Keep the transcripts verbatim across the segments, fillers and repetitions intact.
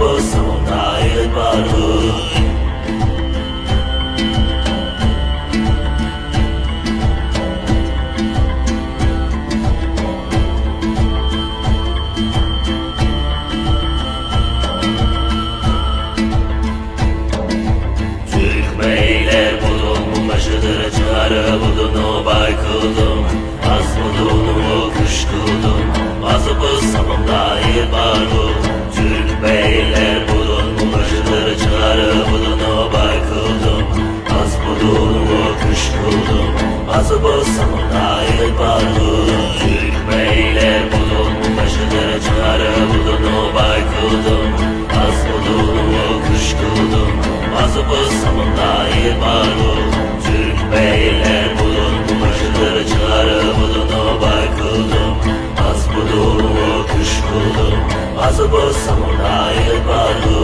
بولسىمۇ دائىر بارغۇ. تۈركمەيلەر بۇدۇن مۇمەشىدىر چىغارىۋىدۇنۇ بايكىدىم. ئاز بۇدۇنۇ كۈشكۈدۈم. ئاز بولسىمۇ دائىر بارغۇ. تۈركمەيلەر بۇدۇن مۇمەشىدىر چىغارىۋىدۇنۇ بايكىدىم. ئاز بۇدۇنۇ كۈشكۈدۈم. ئاز بولسىمۇ دائىر بارغۇ. تۈركمەيلەر بۇدۇن مۇمەشىدىر چىغارىۋىدۇنۇ بايكىدىم. ئاز بولدۇممۇ كۈشكۈدۈم، ئاز بولسىمۇ دائىر بارغۇ. تۈركمەيلەر بۇدۇن مۇمەشىدىر چىغارىۋىدۇنۇ بايكىدىم. ئاز بولدۇممۇ كۈشكۈدۈم، ئاز بولسىمۇ دائىر بارغۇ.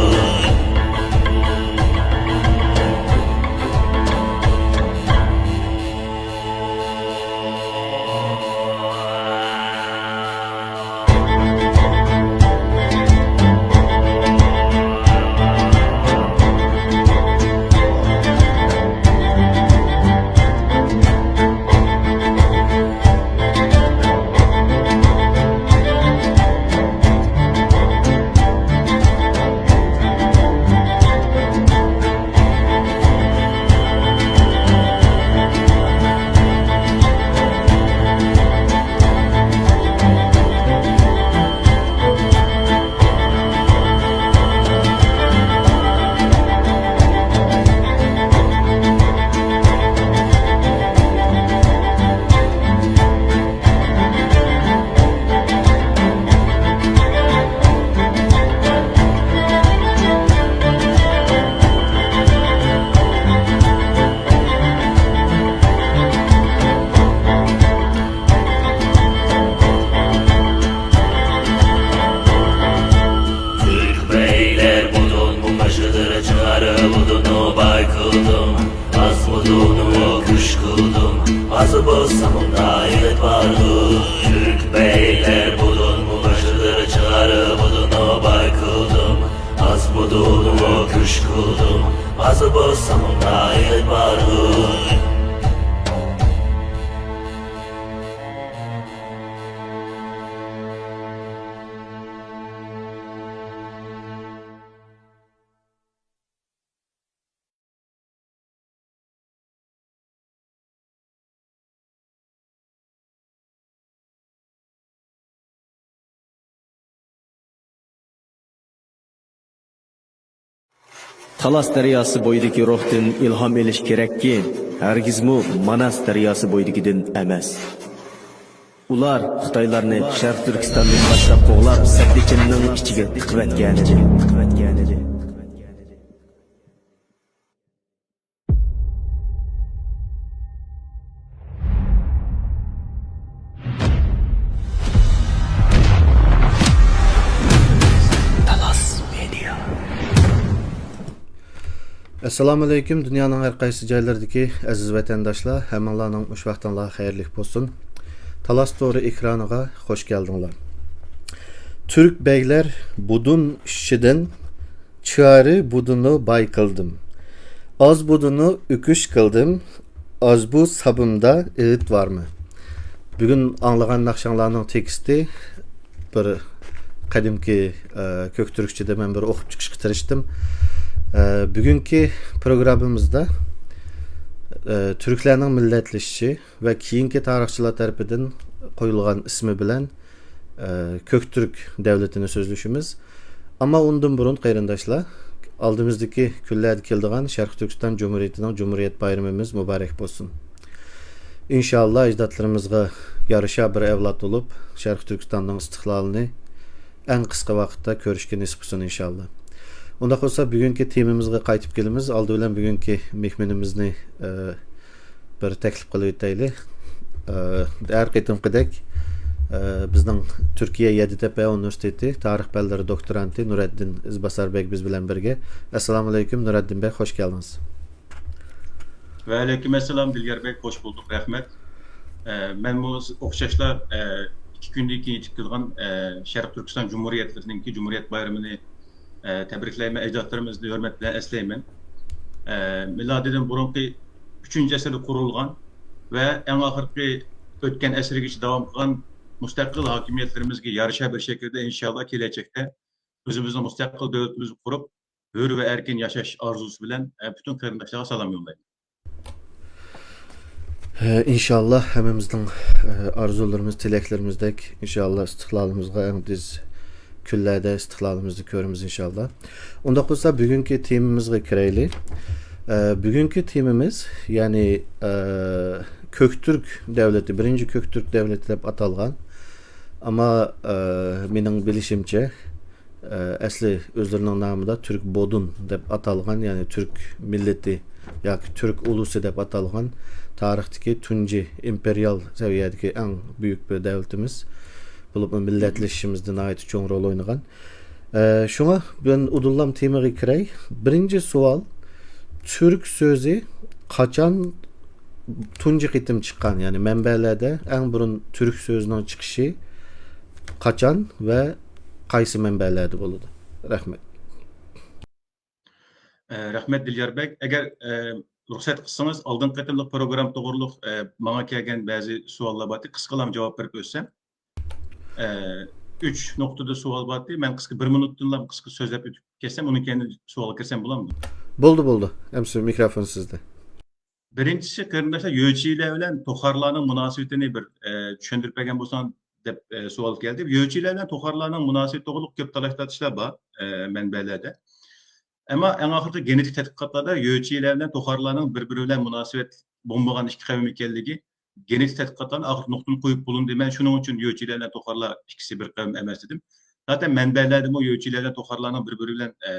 تۈركمەيلەر بۇدۇن مۇمەشىدىر چىغارىۋىدۇنۇ بايكىدىم. ئاز بولدۇممۇ كۈشكۈدۈم، ئاز بولسىمۇ دائىر بارغۇ. تۈركمەيلەر بۇدۇن مۇمەشىدىر چىغارىۋىدۇنۇ بايكىدىم. ئاز بولدۇممۇ كۈشكۈدۈم، ئاز بولسىمۇ دائىر بارغۇ. تالاس دەرياسى بويىدىكى روھتىن ئىلھام ئېلىش كېرەككى، ھەرگىزمۇ ماناس دەرياسى بويىدىكىدىن ئەمەس. ئۇلار خىتايلارنى شەرقىي تۈركىستاندىن باشلاپ قوغلاپ، سەددىچىننىڭ ئىچىگە تىقىۋەتكەنىدى. ئەسسالامۇئەلەيكۇم، دۇنيانىڭ ھەر قايسى جايلىرىدىكى ئەزىز ۋەتەنداشلار، ھەممىڭلارنىڭ مۇشۇ ۋاقتىڭلار خەيرلىك بولسۇن. تالاس تورى ئېكرانىغا خوش كەلدىڭلار. تۈرك بەگلەر بۇدۇن ئىشىدىن چىغارىۋىدۇنۇ بايكىدىم. ئاز بۇدۇنۇ ئۆكۈش قىلدىم. ئاز بۇ سابىمدا ئىغىت بارمۇ؟ بۈگۈن ئاڭلىغان ناخشاڭلارنىڭ تېكىستى بىر قەدىمكى، ئە، كۆك تۈركچىدە مەن بىر ئوقۇپ چىقىشقا تىرىشتىم. ئە، بۈگۈنكى پروگراممىمىزدا، ئە، تۈركلەرنىڭ مىللەتلىشىشى ۋە كېيىنكى تارىخچىلار تەرىپىدىن قويۇلغان ئىسمى بىلەن، ئە، كۆك تۈرك دەۋلىتىنى سۆزلىشىمىز. ئەمما ئۇندىن بۇرۇن، قېرىنداشلار، ئالدىمىزدىكى كۈنلەردە كېلىدىغان شەرقىي تۈركىستان جۇمھۇرىيىتىنىڭ جۇمھۇرىيەت بايرىمىمىز مۇبارەك بولسۇن. ئىنشائاللا، ئەجدادلىرىمىزغا يارىشا بىر ئەۋلاد بولۇپ، شەرقىي تۈركىستاننىڭ ئىستىقلالىنى ئەڭ قىسقا ۋاقىتتا كۆرۈشكە نېسىپ قىلسۇن، ئىنشائاللا. ئۇنداق بولسا، بۈگۈنكى تېمىمىزغا قايتىپ كېلىمىز. ئالدى بىلەن بۈگۈنكى مېھمىنىمىزنى، ئە، بىر تەكلىپ قىلىۋېتەيلى. ئە، ھەر قېتىمقىدەك، ئە، بىزنىڭ تۈركىيە يەددىتەپە ئۇنىۋېرسىتېتى تارىخ پەنلىرى دوكتورانتى نۇرەددىن ئىزباسار بەگ بىز بىلەن بىرگە. ئەسسالامۇئەلەيكۇم، نۇرەددىن بەگ، خوش كەلدىڭىز. ۋەئەلەيكۇم ئەسسالام، دىليار بەگ، خوش بولدۇق، رەھمەت. ئە، مەنمۇ ئوخشاشلا، ئە، ئىككى كۈندىن كېيىن چىقىدىغان، ئە، شەرقىي تۈركىستان جۇمھۇرىيەتلىرىنىڭكى جۇمھۇرىيەت بايرىمىنى ئە، تەبرىكلەيمەن، ئەجدادلىرىمىزنى ھۆرمەت بىلەن ئەسلەيمەن. ئە، مىلادىدىن بۇرۇنقى ئۈچىنچى ئەسىردە قۇرۇلغان ۋە ئەڭ ئاخىرقى ئۆتكەن ئەسىرگىچە داۋام قىلغان مۇستەقىل ھاكىمىيەتلىرىمىزگە يارىشا بىر شەكىلدە ئىنشاللا كېلەچەكتە ئۆزىمىزنىڭ مۇستەقىل دۆلىتىمىزنى قۇرۇپ، ھۆر ۋە ئەركىن ياشاش ئارزۇسى بىلەن، ئە، پۈتۈن قېرىنداشلارغا سالام يوللايمەن. ھە، ئىنشاللا ھەممىمىزنىڭ، ئە، ئارزۇلىرىمىز، تىلەكلىرىمىزدەك، ئىنشاللا ئىستىقلالىمىزغا ئەڭ تېز كۈنلەردە ئىستىقلالىمىزنى كۆرىمىز ئىنشاللا. ئۇنداق بولسا بۈگۈنكى تېمىمىزغا كىرەيلى. ئە، بۈگۈنكى تېمىمىز، يەنى، ئە، كۆكتۈرك دەۋلىتى، بىرىنچى كۆكتۈرك دەۋلىتى دەپ ئاتالغان. ئەمما، ئە، مېنىڭ بىلىشىمچە، ئە، ئەسلى ئۆزلىرىنىڭ نامىدا تۈرك بودۇن دەپ ئاتالغان، يەنى تۈرك مىللىتى ياكى تۈرك ئۇلۇسى دەپ ئاتالغان تارىختىكى تۇنجى ئىمپېرىيال سەۋىيەدىكى ئەڭ بۈيۈك بىر دەۋلىتىمىز بولۇپمۇ مىللەتلىشىشىمىزدە ناھايىتى چوڭ رول ئوينىغان. ئە، شۇڭا مەن ئۇدۇللام تېمىغا كىرەي. بىرىنچى سوئال، تۈرك سۆزى قاچان تۇنجى قېتىم چىققان، يەنى مەنبەلەردە ئەڭ بۇرۇن تۈرك سۆزىنىڭ چىقىشى قاچان ۋە قايسى مەنبەلەردە بولىدۇ؟ رەھمەت. ئە، رەھمەت، دىليار بەگ. ئەگەر، ئە، رۇخسەت قىلسىڭىز، ئالدىنقى قېتىملىق پروگرامما توغرۇلۇق، ئە، ماڭا كەلگەن بەزى سوئاللار بار ئىدى. قىسقىلام جاۋاب بېرىپ ئۆتسەم. ئە، ئۈچ نۇقتىدا سوئال بار ئىدى. مەن قىسقا بىر مىنۇتتىنلا قىسقا سۆزلەپ ئۆتۈپ كەتسەم، ئۇنىڭ كەينىدىن سوئالغا كىرسەم بولامدۇ؟ بولدى، بولدى. ئەمسە مىكروفون سىزدە. بىرىنچىسى، قېرىنداشلار، يۆچىلەر بىلەن توخارلارنىڭ مۇناسىۋىتىنى بىر، ئە، چۈشەندۈرۈپ بەرگەن بولساڭ دەپ، ئە، سوئال كەلدى. يۆچىلەر بىلەن توخارلارنىڭ مۇناسىۋىتى توغرۇلۇق كۆپ تالاش-تارتىشلار بار، ئە، مەنبەلەردە. ئەمما ئەڭ ئاخىرقى گېنېتىك تەتقىقاتلاردا يۆچىلەر بىلەن توخارلارنىڭ بىر-بىرى بىلەن مۇناسىۋەت بولمىغان ئىككى قەۋم ئىكەنلىكى گېنېتىك تەتقىقاتلارنىڭ ئاخىرقى نۇقتىنى قويۇپ بولۇندى. مەن شۇنىڭ ئۈچۈن يۆچىلەر بىلەن توخارلار ئىككىسى بىر قەۋم ئەمەس دېدىم. زاتەن مەنبەلەردىمۇ يۆچىلەر بىلەن توخارلارنىڭ بىر-بىرى بىلەن، ئە،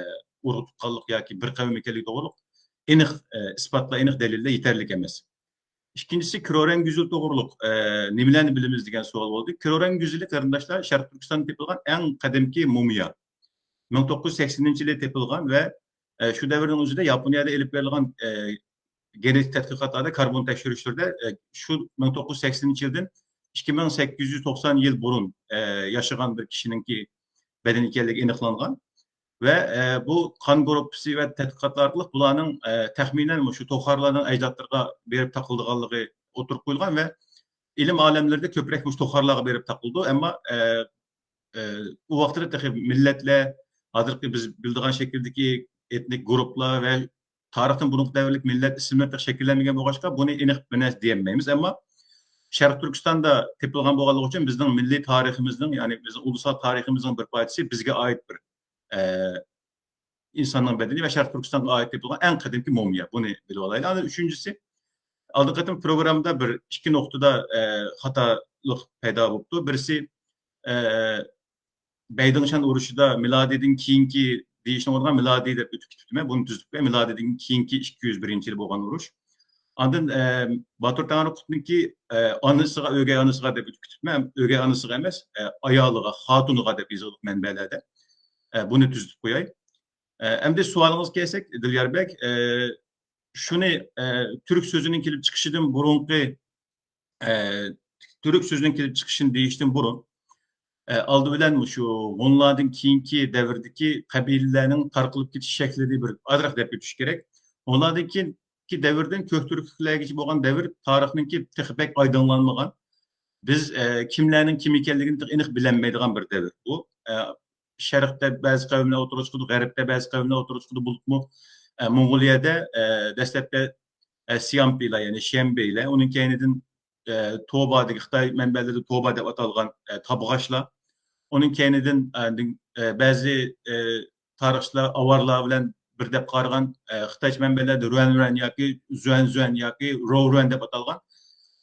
ئۇرۇق تۇتقانلىق ياكى بىر قەۋم ئىكەنلىكى توغرۇلۇق ئېنىق، ئە، ئىسپاتلار، ئېنىق دەلىللەر يېتەرلىك ئەمەس. ئىككىنچىسى، كرورەنگۈزۈل توغرۇلۇق، ئە، نېمىلەرنى بىلىمىز دېگەن سوئال بولدى. كرورەنگۈزۈلى، قېرىنداشلار، شەرقىي تۈركىستاندا تېپىلغان ئەڭ قەدىمكى مۇمىيا. مىڭ توققۇز يۈز سەكسىنىنچى يىلى تېپىلغان ۋە، ئە، شۇ دەۋرنىڭ ئۆزىدە ياپونىيەدە ئېلىپ بېرىلغان، ئە، گېنېتىك تەتقىقاتلاردا، كاربون تەكشۈرۈشلىرىدە، ئە، شۇ مىڭ توققۇز يۈز سەكسىنىنچى يىلدىن ئىككى مىڭ سەككىز يۈز توقسان يىل بۇرۇن، ئە، ياشىغان بىر كىشىنىڭكى بەدەن ئىكەنلىكى ئېنىقلانغان. ۋە، ئە، بۇ قان گۇرۇپپىسى ۋە تەتقىقاتلار ئارقىلىق بۇلارنىڭ، ئە، تەخمىنەن مۇشۇ توخارلارنىڭ ئەجدادلىرىغا بېرىپ تاقىلىدىغانلىقى ئوتتۇرىغا قويۇلغان ۋە ئىلىم ئالەملىرىدە كۆپرەك مۇشۇ توخارلارغا بېرىپ تاقىلىدۇ. ئەمما، ئە، ئە، ئۇ ۋاقىتتا تېخى مىللەتلەر، ھازىرقى بىز بىلىدىغان شەكىلدىكى ئېتنىك گۇرۇپپىلار ۋە تارىختىن بۇرۇنقى دەۋرلىك مىللەت ئىسىملىرى تېخى شەكىللەنمىگەن بولغاچقا، بۇنى ئېنىق بىر نەرسە دېيەلمەيمىز. ئەمما شەرقىي تۈركىستاندا تېپىلغان بولغانلىقى ئۈچۈن بىزنىڭ مىللىي تارىخىمىزنىڭ، يەنى بىزنىڭ ئۇلۇسلار تارىخىمىزنىڭ بىر پارچىسى، بىزگە ئائىت بىر، ئە، ئىنساننىڭ بەدىنى ۋە شەرقىي تۈركىستانغا ئائىت تېپىلغان ئەڭ قەدىمكى مۇمىيا. بۇنى بىلىۋالايلى. ئاندىن ئۈچىنچىسى، ئالدىنقى قېتىم پروگراممىدا بىر ئىككى نۇقتىدا، ئە، خاتالىق پەيدا بوپتۇ. بىرسى، ئە، بەيدىڭشان ئۇرۇشىدا مىلادىدىن كېيىنكى دېيىشنىڭ ئورنىغا مىلادىي دەپ ئۆتۈپ كېتىپتىمەن. بۇنى تۈزىتىپ قوياي. مىلادىدىن كېيىنكى ئىككى يۈز بىرىنچى يىل بولغان ئۇرۇش. ئاندىن، ئە، باتۇر تەڭرىقۇتنىڭكى، ئە، ئانىسىغا، ئۆگەي ئانىسىغا دەپ ئۆتۈپ كېتىپتىمەن. ئۆگەي ئانىسىغا ئەمەس، ئە، ئايالىغا، خاتۇنىغا دەپ يېزىلغان مەنبەلەردە. ئە، بۇنى تۈزىتىپ قوياي. ئە، ئەمدى سوئالىڭىزغا كەلسەك، دىليار بەگ، ئە، شۇنى، ئە، تۈرك سۆزىنىڭ كېلىپ چىقىشىدىن بۇرۇنقى، ئە، تۈرك سۆزىنىڭ كېلىپ چىقىشىنى دېيىشتىن بۇرۇن، ئە، ئالدى بىلەن مۇشۇ ھونلاردىن كېيىنكى دەۋردىكى قەبىلىلەرنىڭ تارقىلىپ كېتىش شەكلىنى بىر ئازراق دەپ ئۆتۈش كېرەك. ھونلاردىن كېيىنكى دەۋردىن كۆك تۈركلەرگىچە بولغان دەۋر تارىخنىڭكى تېخى بەك ئايدىڭلانمىغان. بىز، ئە، كىملەرنىڭ كىم ئىكەنلىكىنى تېخى ئېنىق بىلەلمەيدىغان بىر دەۋر بۇ. ئە، شەرقتە بەزى قەۋملەر ئوتتۇرىغا چىقىدۇ، غەربتە بەزى قەۋملەر ئوتتۇرىغا چىقىدۇ، بولۇپمۇ، ئە، موڭغۇلىيەدە، ئە، دەسلەپتە، ئە، سيامپىلار، يەنى شيەنبىيلەر، ئۇنىڭ كەينىدىن، ئە، توبا دېگەن، خىتاي مەنبەلىرىدە توبا دەپ ئاتالغان، ئە، تابغاچلار، ئۇنىڭ كەينىدىن، ئە، دىن-، ئە، بەزى، ئە، تارىخچىلار ئاۋارلار بىلەن بىر دەپ قارىغان، ئە، خىتايچە مەنبەلەردە رۇەن رۇەن ياكى زۈەن زۈەن ياكى روۋ رۇەن دەپ ئاتالغان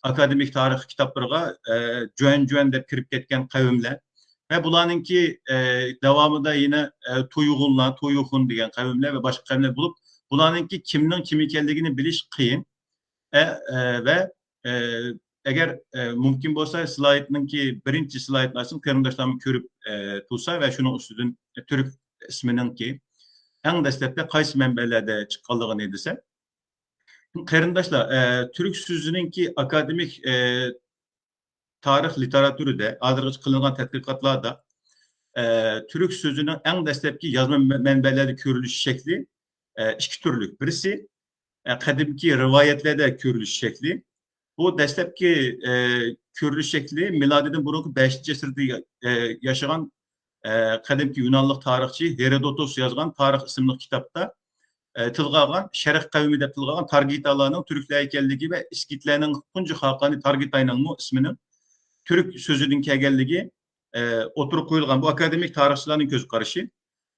ئاكادېمىك تارىخ كىتابلىرىغا، ئە، جۈەن جۈەن دەپ كىرىپ كەتكەن قەۋملەر ۋە بۇلارنىڭكى، ئە، داۋامىدا يەنە، ئە، تۇيغۇنلار، تۇيخۇن دېگەن قەۋملەر ۋە باشقا قەۋملەر بولۇپ، بۇلارنىڭكى كىمنىڭ كىم ئىكەنلىكىنى بىلىش قىيىن. ئە، ئە، ۋە، ئە، ئەگەر، ئە، مۇمكىن بولسا، سلايدنىڭكى بىرىنچى سلايدنى ئاچسۇن، قېرىنداشلارمۇ كۆرۈپ، ئە، تۇرسا ۋە شۇنىڭ ئۈستىدىن تۈرك ئىسمىنىڭكى ئەڭ دەسلەپتە قايسى مەنبەلەردە چىققانلىقىنى دېسە. قېرىنداشلار، ئە، تۈرك سۆزىنىڭكى ئاكادېمىك، ئە، تارىخ لىتېراتۇرىدا، ھازىرغىچە قىلىنغان تەتقىقاتلاردا، ئە، تۈرك سۆزىنىڭ ئەڭ دەسلەپكى يازما مە-، مەنبەلەردە كۆرۈلۈش شەكلى، ئە، ئىككى تۈرلۈك. بىرسى، ئە، قەدىمكى رىۋايەتلەردە كۆرۈلۈش شەكلى. بۇ دەسلەپكى، ئە، كۆرۈلۈش شەكلى مىلادىدىن بۇرۇنقى بەشىنچى ئەسىردە يا-، ئە، ياشىغان، ئە، قەدىمكى يۇنانلىق تارىخچى ھېرودوتۇس يازغان تارىخ ئىسىملىق كىتابتا، ئە، تىلغا ئالغان، شەرق قەۋمى دەپ تىلغا ئالغان تارگىتالارنىڭ تۇركلار ئىكەنلىكى ۋە ئىسكىتلەرنىڭ تۇنجى خاقانى تارگىتاينىڭمۇ ئىسمىنىڭ تۈرك سۆزىدىن كەلگەنلىكى، ئە، ئوتتۇرىغا قويۇلغان. بۇ ئاكادېمىك تارىخچىلارنىڭ كۆز قارىشى.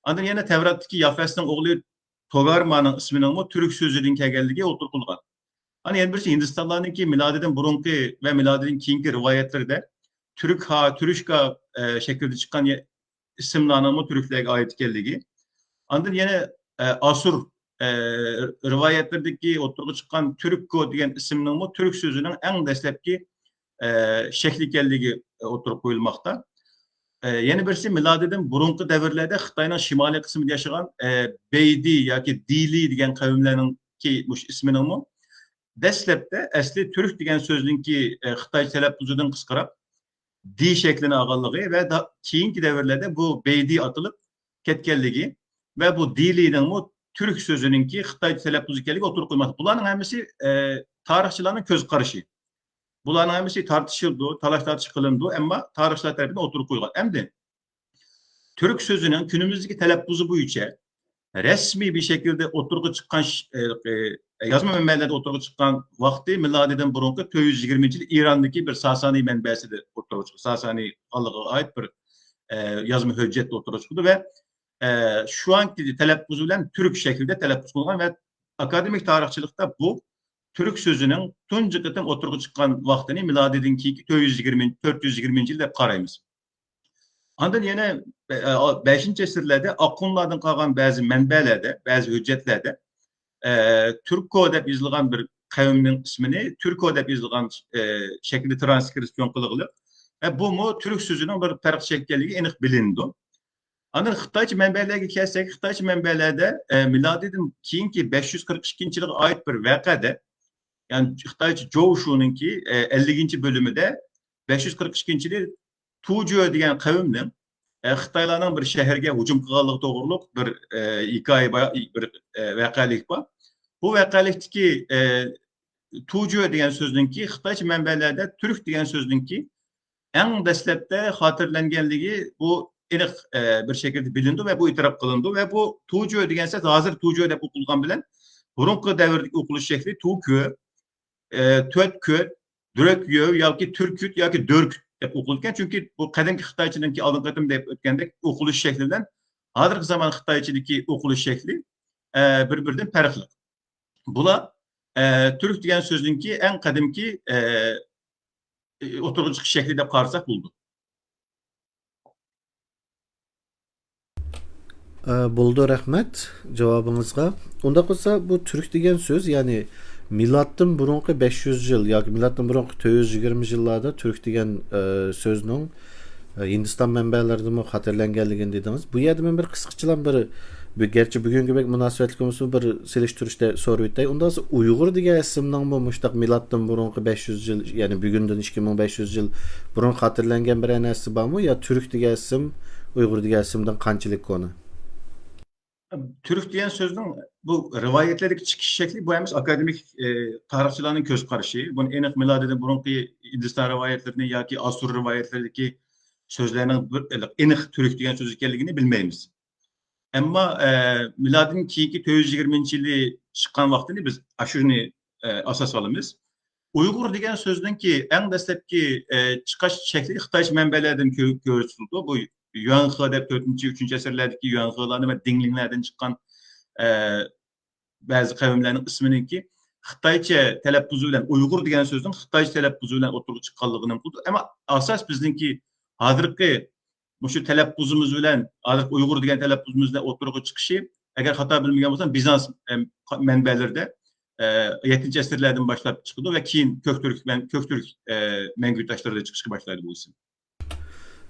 ئاندىن يەنە تەۋراتتىكى يافەسنىڭ ئوغلى توگارمانىڭ ئىسمىنىڭمۇ تۈرك سۆزىدىن كەلگەنلىكى ئوتتۇرىغا قويۇلغان. ئانا يەنە بىرسى ھىندىستانلارنىڭكى مىلادىدىن بۇرۇنقى ۋە مىلادىدىن كېيىنكى رىۋايەتلىرىدە تۈرك ھا، تۈرۈشكا، ئە، شەكلىدە چىققان يە-، ئىسىملارنىڭمۇ تۈركلەرگە ئائىت ئىكەنلىكى. ئاندىن يەنە، ئە، ئاسۇر، ئە، رىۋايەتلىرىدىكى ئوتتۇرىغا چىققان تۈرككو دېگەن ئىسىمنىڭمۇ تۈرك سۆزىنىڭ ئەڭ دەسلەپكى، ئە، شەكلى ئىكەنلىكى ئوتتۇرىغا قويۇلماقتا. ئە، يەنە بىرسى مىلادىدىن بۇرۇنقى دەۋرلەردە خىتاينىڭ شىمالىي قىسمىدا ياشىغان، ئە، بەيدى ياكى دىلى دېگەن قەۋملەرنىڭكى مۇشۇ ئىسمىنىڭمۇ دەسلەپتە ئەسلى تۈرك دېگەن سۆزنىڭكى، ئە، خىتايچە تەلەپپۇزىدىن قىسقىراق دى شەكلىنى ئالغانلىقى ۋە دا-، كېيىنكى دەۋرلەردە بۇ بەيدى ئاتىلىپ كەتكەنلىكى ۋە بۇ دىلىنىڭمۇ تۈرك سۆزىنىڭكى خىتايچە تەلەپپۇزى ئىكەنلىكى ئوتتۇرىغا قويۇلماقتا. بۇلارنىڭ ھەممىسى، ئە، تارىخچىلارنىڭ كۆز قارىشى. بۇلارنىڭ ھەممىسى تارتىشىلىدۇ، تالاش-تارتىش قىلىنىدۇ، ئەمما تارىخچىلار تەرىپىدىن ئوتتۇرىغا قويۇلغان. ئەمدى تۈرك سۆزىنىڭ كۈنىمىزدىكى تەلەپپۇزى بويىچە رەسمىي بىر شەكىلدە ئوتتۇرىغا چىققان ش-، ئە، ئە، يازما مەنبەلەردە ئوتتۇرىغا چىققان ۋاقتى مىلادىدىن بۇرۇنقى تۆت يۈز يىگىرمىنچى يىل ئىراندىكى بىر ساسانىي مەنبەسىدە ئوتتۇرىغا چىقتى. ساسانىي خانلىقىغا ئائىت بىر، ئە، يازما ھۆججەتتە ئوتتۇرىغا چىقىدۇ ۋە، ئە، شۇ ئانكى تەلەپپۇزى بىلەن تۈرك شەكلىدە تەلەپپۇز قىلغان ۋە ئاكادېمىك تارىخچىلىقتا بۇ تۈرك سۆزىنىڭ تۇنجى قېتىم ئوتتۇرىغا چىققان ۋاقتىنى مىلادىدىن كېيىنكى تۆت يۈز يىگىرمە، تۆت يۈز يىگىرمىنچى يىل دەپ قارايمىز. ئاندىن يەنە، ئە، بەشىنچى ئەسىرلەردە ئاخۇنلاردىن قالغان بەزى مەنبەلەردە، بەزى ھۆججەتلەردە، ئە، تۈركو دەپ يېزىلغان بىر قەۋمنىڭ ئىسمىنى تۈركو دەپ يېزىلغان، ئە، شەكىلدە ترانسكرىپسىيون قىلغىلى. ۋە بۇمۇ تۈرك سۆزىنىڭ بىر پەرق شەكىللىگىنى ئېنىق بىلىنىدۇ. ئاندىن خىتايچە مەنبەلەرگە كەلسەك، خىتايچە مەنبەلەردە، ئە، مىلادىدىن كېيىنكى بەش يۈز قىرىق ئىككىنچى يىلغا ئائىت بىر ۋەقەدە، يەنى خىتايچە جوۋشۇنىڭكى، ئە، ئەللىكىنچى بۆلۈمىدە بەش يۈز قىرىق ئىككىنچى يىلى تۇجۆ دېگەن قەۋمنىڭ، ئە، خىتايلارنىڭ بىر شەھەرگە ھۇجۇم قىلغانلىقى توغرۇلۇق بىر، ئە، ھېكايە بار، بىر، ئە، ۋەقەلىك بار. بۇ ۋەقەلىكتىكى، ئە، تۇجۆ دېگەن سۆزنىڭكى خىتايچە مەنبەلەردە تۈرك دېگەن سۆزنىڭكى ئەڭ دەسلەپتە خاتىرىلەنگەنلىكى بۇ ئېنىق، ئە، بىر شەكىلدە بىلىنىدۇ ۋە بۇ ئېتىراپ قىلىنىدۇ ۋە بۇ تۇجۆ دېگەن سۆز ھازىر تۇجۆ دەپ ئوقۇلغان بىلەن بۇرۇنقى دەۋردىكى ئوقۇلۇش شەكلى تۇكۆ، ئە، تۆتكۆ، دۆركيۆ ياكى تۈركۈت ياكى دۆركۈت دەپ ئوقۇلىدىكەن. چۈنكى بۇ قەدىمكى خىتايچىنىڭكى ئالدىنقى قېتىم دەپ ئۆتكەندەك ئوقۇلۇش شەكلى بىلەن ھازىرقى زامان خىتايچىدىكى ئوقۇلۇش شەكلى، ئە، بىر-بىرىدىن پەرقلىق. بۇلار، ئە، تۈرك دېگەن سۆزنىڭكى ئەڭ قەدىمكى، ئە، ئوتتۇرىغا چىقىش شەكلى دەپ قارىساق بولىدۇ. ئە، بولىدۇ، رەھمەت جاۋابىڭىزغا. ئۇنداق بولسا، بۇ تۈرك دېگەن سۆز، يەنى مىلادتىن بۇرۇنقى بەش يۈز يىل ياكى مىلادتىن بۇرۇنقى تۆت يۈز يىگىرمە يىللاردا تۈرك دېگەن، ئە، سۆزنىڭ، ئە، ھىندىستان مەنبەلىرىدىمۇ خاتىرىلەنگەنلىكىنى دېدىڭىز. بۇ يەردە مەن بىر قىسقىچىلا بىر، بىر گەرچە بۈگۈنگە بەك مۇناسىۋەتلىك بولمىسىمۇ، بىر سېلىشتۇرۇشتا سورىۋېتەي. ئۇنداق بولسا، ئۇيغۇر دېگەن ئىسىمنىڭمۇ مۇشۇنداق مىلادتىن بۇرۇنقى بەش يۈز يىل، يەنى بۈگۈندىن ئىككى مىڭ بەش يۈز يىل بۇرۇن خاتىرىلەنگەن بىرەر نەرسە بارمۇ؟ يا تۈرك دېگەن ئىسىم ئۇيغۇر دېگەن ئىسىمدىن قانچىلىك كونا؟ تۈرك دېگەن سۆزنىڭ بۇ رىۋايەتلەردىكى چىقىش شەكلى، بۇ ئەمەس، ئاكادېمىك، ئە، تارىخچىلارنىڭ كۆز قارىشى. بۇنى ئېنىق مىلادىدىن بۇرۇنقى ھىندىستان رىۋايەتلىرىنى ياكى ئاسۇر رىۋايەتلىرىدىكى سۆزلەرنىڭ بىر ئېنىق تۈرك دېگەن سۆز ئىكەنلىكىنى بىلمەيمىز. ئەمما، ئە، مىلادىدىن كېيىنكى تۆت يۈز يىگىرمىنچى يىلى چىققان ۋاقتىنى بىز ئاشۇنى، ئە، ئاساس ئالىمىز. ئۇيغۇر دېگەن سۆزنىڭكى ئەڭ دەسلەپكى، ئە، چىقىش شەكلى خىتايچە مەنبەلەردىن كۆ-، كۆرسىتىلىدۇ. بۇ يۈەنخې دەپ تۆتىنچى، ئۈچىنچى ئەسىرلەردىكى يۈەنخېلارنى ۋە دىڭلىڭلەردىن چىققان، ئە، بەزى قەۋملەرنىڭ ئىسمىنىڭكى خىتايچە تەلەپپۇزى بىلەن، ئۇيغۇر دېگەن سۆزنىڭ خىتايچە تەلەپپۇزى بىلەن ئوتتۇرىغا چىققانلىقىنى ئۇقىدۇ. ئەمما ئاساس بىزنىڭكى ھازىرقى مۇشۇ تەلەپپۇزىمىز بىلەن، ھازىرقى ئۇيغۇر دېگەن تەلەپپۇزىمىز بىلەن ئوتتۇرىغا چىقىشى، ئەگەر خاتا بىلمىگەن بولسام، بىزانس، ئەم، مەنبەلىرىدە، ئە، يەتتىنچى ئەسىرلەردىن باشلاپ چىقىدۇ ۋە كېيىن كۆك تۈرك، كۆك تۈرك، ئە، مەڭگۈ تاشلىرىدا چىقىشقا باشلايدۇ بۇ ئىسىم.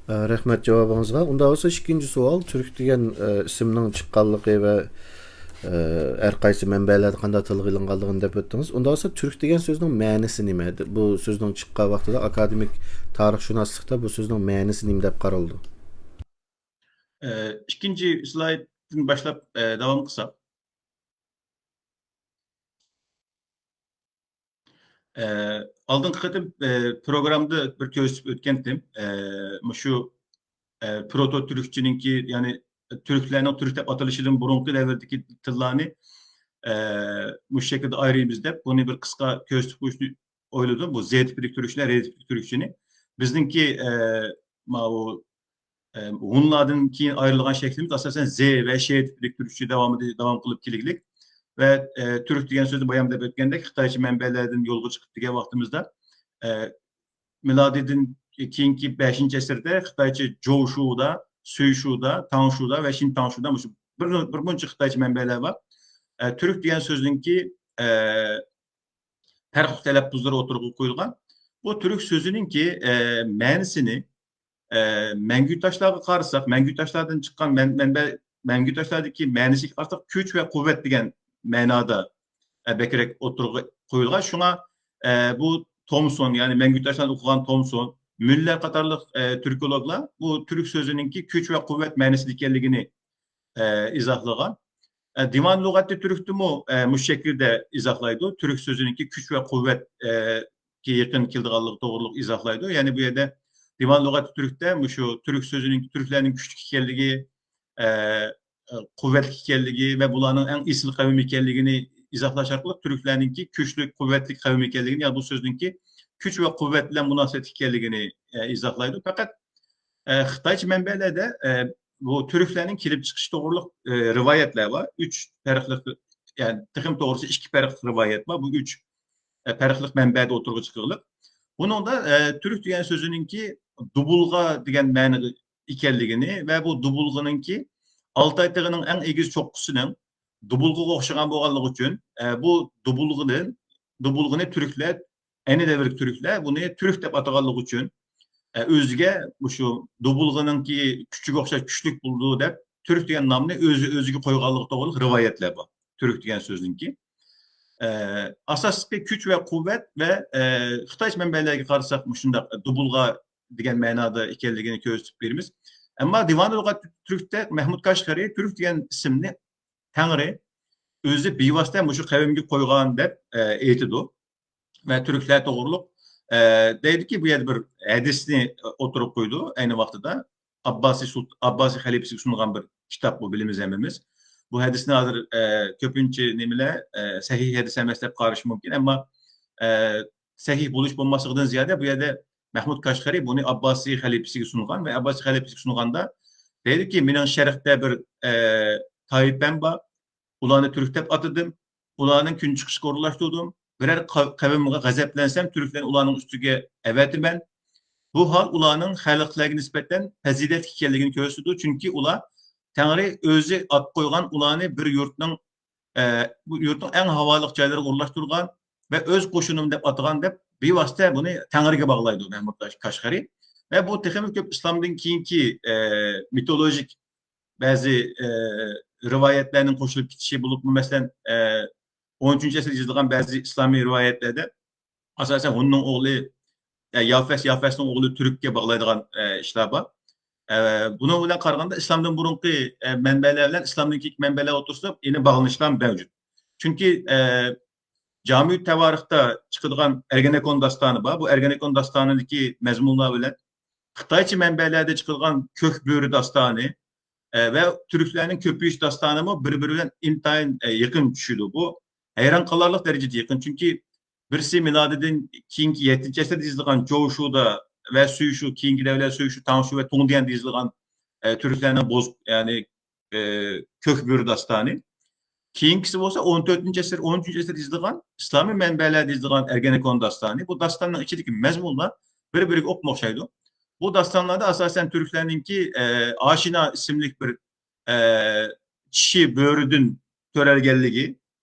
ئە، رەھمەت جاۋابىڭىزغا. ئۇنداق بولسا، ئىككىنچى سوئال، تۈرك دېگەن، ئە، ئىسىمنىڭ چىققانلىقى ۋە، ئە، ھەر قايسى مەنبەلەردە قانداق تىلغا ئېلىنغانلىقىنى دەپ ئۆتتىڭىز. ئۇنداق بولسا، تۈرك دېگەن سۆزنىڭ مەنىسى نېمە؟ بۇ سۆزنىڭ چىققان ۋاقتىدا ئاكادېمىك تارىخشۇناسلىقتا بۇ سۆزنىڭ مەنىسى نېمە دەپ قارىلىدۇ؟ ئىككىنچى سلايدتىن باشلاپ، ئە، داۋام قىلساق. ئە، ئالدىنقى قېتىم، ئە، پروگراممىدا بىر كۆرسىتىپ ئۆتكەنتىم. ئە، مۇشۇ، ئە، پروتو تۈركچىنىڭكى، يەنى تۈركلەرنىڭ تۈرك دەپ ئاتىلىشىدىن بۇرۇنقى دەۋردىكى تىللارنى، ئە، مۇشۇ شەكىلدە ئايرىيمىز دەپ، بۇنى بىر قىسقا كۆرسىتىپ قويۇشنى ئويلىدىم. بۇ زې تىپلىك تۈركچىلەر، رې تىپلىك تۈركچىنى. بىزنىڭكى، ئە، ماۋۇ، ئە، ھونلاردىن كېيىن ئايرىلغان شەكلىمىز ئاساسەن زې ۋە شې تىپلىك تۈركچە داۋامىدا، داۋام قىلىپ كېلىگلىك. ۋە، ئە، تۈرك دېگەن سۆزنى بايام دەپ ئۆتكەندەك، خىتايچە مەنبەلەردىن يولغا چىقىپ دېگەن ۋاقتىمىزدا، ئە، مىلادىدىن كېيىنكى بەشىنچى ئەسىردە خىتايچە جوۋشۇدا، سۈيشۇدا، تاڭشۇدا ۋە شىن تاڭشۇدا مۇشۇ بىر، بىر مۇنچە خىتايچە مەنبەلەر بار. ئە، تۈرك دېگەن سۆزنىڭكى، ئە، پەرقلىق تەلەپپۇزلىرى ئوتتۇرىغا قويۇلغان. بۇ تۈرك سۆزىنىڭكى، ئە، مەنىسىنى، ئە، مەڭگۈ تاشلارغا قارىساق، مەڭگۈ تاشلاردىن چىققان مەن-، مەنبە، مەڭگۈ تاشلاردىكى مەنىسىگە قارىساق، كۈچ ۋە قۇۋۋەت دېگەن مەنادا، ئە، بەكرەك ئوتتۇرىغا قويۇلغان. شۇڭا، ئە، بۇ تومسون، يەنى مەڭگۈ تاشلاردىن ئوقۇغان تومسون، مۈللەر قاتارلىق، ئە، تۈركولوگلار بۇ تۈرك سۆزىنىڭكى كۈچ ۋە قۇۋۋەت مەنىسىدە ئىكەنلىكىنى ئە، ئىزاھلىغان. ئە، دىۋان لۇغەتى تۈركتىمۇ، ئە، مۇشۇ شەكىلدە ئىزاھلايدۇ. تۈرك سۆزىنىڭكى كۈچ ۋە قۇۋۋەت، ئە، كە يېقىن كېلىدىغانلىقى توغرۇلۇق ئىزاھلايدۇ. يەنى بۇ يەردە دىۋان لۇغەتى تۈركتە مۇشۇ تۈرك سۆزىنىڭ، تۈركلەرنىڭ كۈچلۈك ئىكەنلىكى، ئە، ئە، قۇۋۋەتلىك ئىكەنلىكى ۋە بۇلارنىڭ ئەڭ ئېسىل قەۋم ئىكەنلىكىنى ئىزاھلاش ئارقىلىق تۈركلەرنىڭكى كۈچلۈك، قۇۋۋەتلىك قەۋم ئىكەنلىكىنى، يا بۇ سۆزنىڭكى كۈچ ۋە قۇۋۋەت بىلەن مۇناسىۋەتلىك ئىكەنلىكىنى، ئە، ئىزاھلايدۇ. پەقەت ئە، خىتايچە مەنبەلەردە، ئە، بۇ تۈركلەرنىڭ كېلىپ چىقىشى توغرۇلۇق، ئە، رىۋايەتلەر بار. ئۈچ پەرقلىق، يەنى تېخىمۇ توغرىسى ئىككى پەرقلىق رىۋايەت بار. بۇ ئۈچ، ئە، پەرقلىق مەنبەدە ئوتتۇرىغا چىقىرىلىپ. بۇنىڭدا، ئە، تۈرك دېگەن سۆزىنىڭكى دۇبۇلغا دېگەن مەنىدە ئىكەنلىكىنى ۋە بۇ دۇبۇلغىنىڭكى ئالتاي تېغىنىڭ ئەڭ ئېگىز چوققىسىنىڭ دۇبۇلغىغا ئوخشىغان بولغانلىقى ئۈچۈن، ئە، بۇ دۇبۇلغىدىن، دۇبۇلغىنى تۈركلەر ئەينى دەۋردىكى تۈركلەر بۇنى تۈرك دەپ ئاتىغانلىقى ئۈچۈن، ئە، ئۆزىگە مۇشۇ دۇبۇلغىنىڭكى كۈچىگە ئوخشاش كۈچلۈك بولىدۇ دەپ، تۈرك دېگەن نامنى ئۆزى ئۆزىگە قويغانلىقى توغرىلىق رىۋايەتلەر بار. تۈرك دېگەن سۆزنىڭكى. ئە، ئاساسلىقى كۈچ ۋە قۇۋۋەت ۋە، ئە، خىتايچە مەنبەلەرگە قارىساق، مۇشۇنداق دۇبۇلغا دېگەن مەنادا ئىكەنلىكىنى كۆرسىتىپ بېرىمىز. ئەمما دىۋانۇ لۇغەت تۈركتە مەھمۇد كاشغەرى تۈرك دېگەن ئىسىمنى تەڭرى ئۆزى بىۋاسىتە مۇشۇ قەۋمگە قويغان دەپ، ئە، ئېيتىدۇ. ۋە تۈركلەر توغرۇلۇق، ئە، دەيدۇكى، بۇ يەردە بىر ھەدىسنى ئوتتۇرىغا قويىدۇ ئەينى ۋاقتىدا. ئابباسىي سۇلت-، ئابباسىي خەلىپىسىگە سۇنغان بىر كىتاب بۇ، بىلىمىز ھەممىمىز. بۇ ھەدىسنى ھازىر، ئە، كۆپىنچە نېمىلەر، ئە، سەھىھ ھەدىس ئەمەس دەپ قارىشى مۇمكىن. ئەمما، ئە، سەھىھ بولۇش بولماسلىقىدىن زىيادە بۇ يەردە مەھمۇد كاشغەرى بۇنى ئابباسىي خەلىپىسىگە سۇنغان ۋە ئابباسىي خەلىپىسىگە سۇنغاندا دەيدۇكى، مېنىڭ شەرقتە بىر، ئە، تائىپەم بار، ئۇلارنى تۈرك دەپ ئاتىدىم، ئۇلارنىڭ كۈن چىقىشىغا ئورۇنلاشتۇردۇم. بىرەر قا-، قەۋمگە غەزەپلەنسەم، تۈركلەرنى ئۇلارنىڭ ئۈستىگە ئەۋەتىمەن. بۇ ھال ئۇلارنىڭ خەلقلەرگە نىسبەتەن پەزىلەتلىك ئىكەنلىكىنى كۆرسىتىدۇ، چۈنكى ئۇلار تەڭرى ئۆزى ئات قويغان ئۇلارنى بىر يۇرتنىڭ، ئە، بۇ يۇرتنىڭ ئەڭ ھاۋالىق جايلىرىغا ئورۇنلاشتۇرغان ۋە ئۆز قوشۇنۇم دەپ ئاتىغان دەپ بىۋاسىتە بۇنى تەڭرىگە باغلايدۇ مەھمۇد كاش-، كاشغەرى. ۋە بۇ تېخىمۇ كۆپ ئىسلامدىن كېيىنكى، ئە، مىتولوژىك بەزى، ئە، رىۋايەتلەرنىڭ قوشۇلۇپ كېتىشى بولۇپمۇ، مەسىلەن، ئە، ئون ئۈچىنچى ئەسىردە يېزىلغان بەزى ئىسلامىي رىۋايەتلەردە ئاساسەن ھۇننىڭ ئوغلى، ئە، يافەس، يافەسنىڭ ئوغلى تۈرككە باغلايدىغان، ئە، ئىشلار بار. ئە، بۇنىڭ بىلەن قارىغاندا ئىسلامدىن بۇرۇنقى، ئە، مەنبەلەر بىلەن ئىسلامدىن كېيىنكى مەنبەلەر ئوتتۇرىسىدا يەنە باغلىنىشلار مەۋجۇت. چۈنكى، ئە، جامۇ تەۋارىختا چىقىدىغان ئەرگەنەكون داستانى بار. بۇ ئەرگەنەكون داستانىدىكى مەزمۇنلار بىلەن خىتايچە مەنبەلەردە چىقىدىغان كۆك بۆرە داستانى، ئە، ۋە تۈركلەرنىڭ كۆپىيىش داستانىمۇ بىر-بىرى بىلەن ئىنتايىن، ئە، يېقىن چۈشىدۇ. بۇ ھەيران قالارلىق دەرىجىدە يېقىن. چۈنكى بىرسى مىلادىدىن كېيىنكى يەتتىنچى ئەسىردە يېزىلغان جوۋشۇدا ۋە سۈيشۇ، كېيىنكى دەۋرلەردە سۈيشۇ، تاڭشۇ ۋە تۇڭدىيەن دېيىلىدىغان، ئە، تۈركلەرنىڭ بوز-، يەنى، ئە، كۆك بۆرە داستانى. كېيىنكىسى بولسا ئون تۆتىنچى ئەسىر، ئون ئۈچىنچى ئەسىردە يېزىلغان، ئىسلامىي مەنبەلەردە يېزىلغان ئەرگەنەكون داستانى. بۇ داستاننىڭ ئىچىدىكى مەزمۇنلار بىر-بىرىگە ئوپمۇ ئوخشايدۇ. بۇ داستانلاردا ئاساسەن تۈركلەرنىڭكى، ئە، ئاشىنا ئىسىملىك بىر، ئە، چىشى بۆرىدىن تۆرەلگەنلىكى،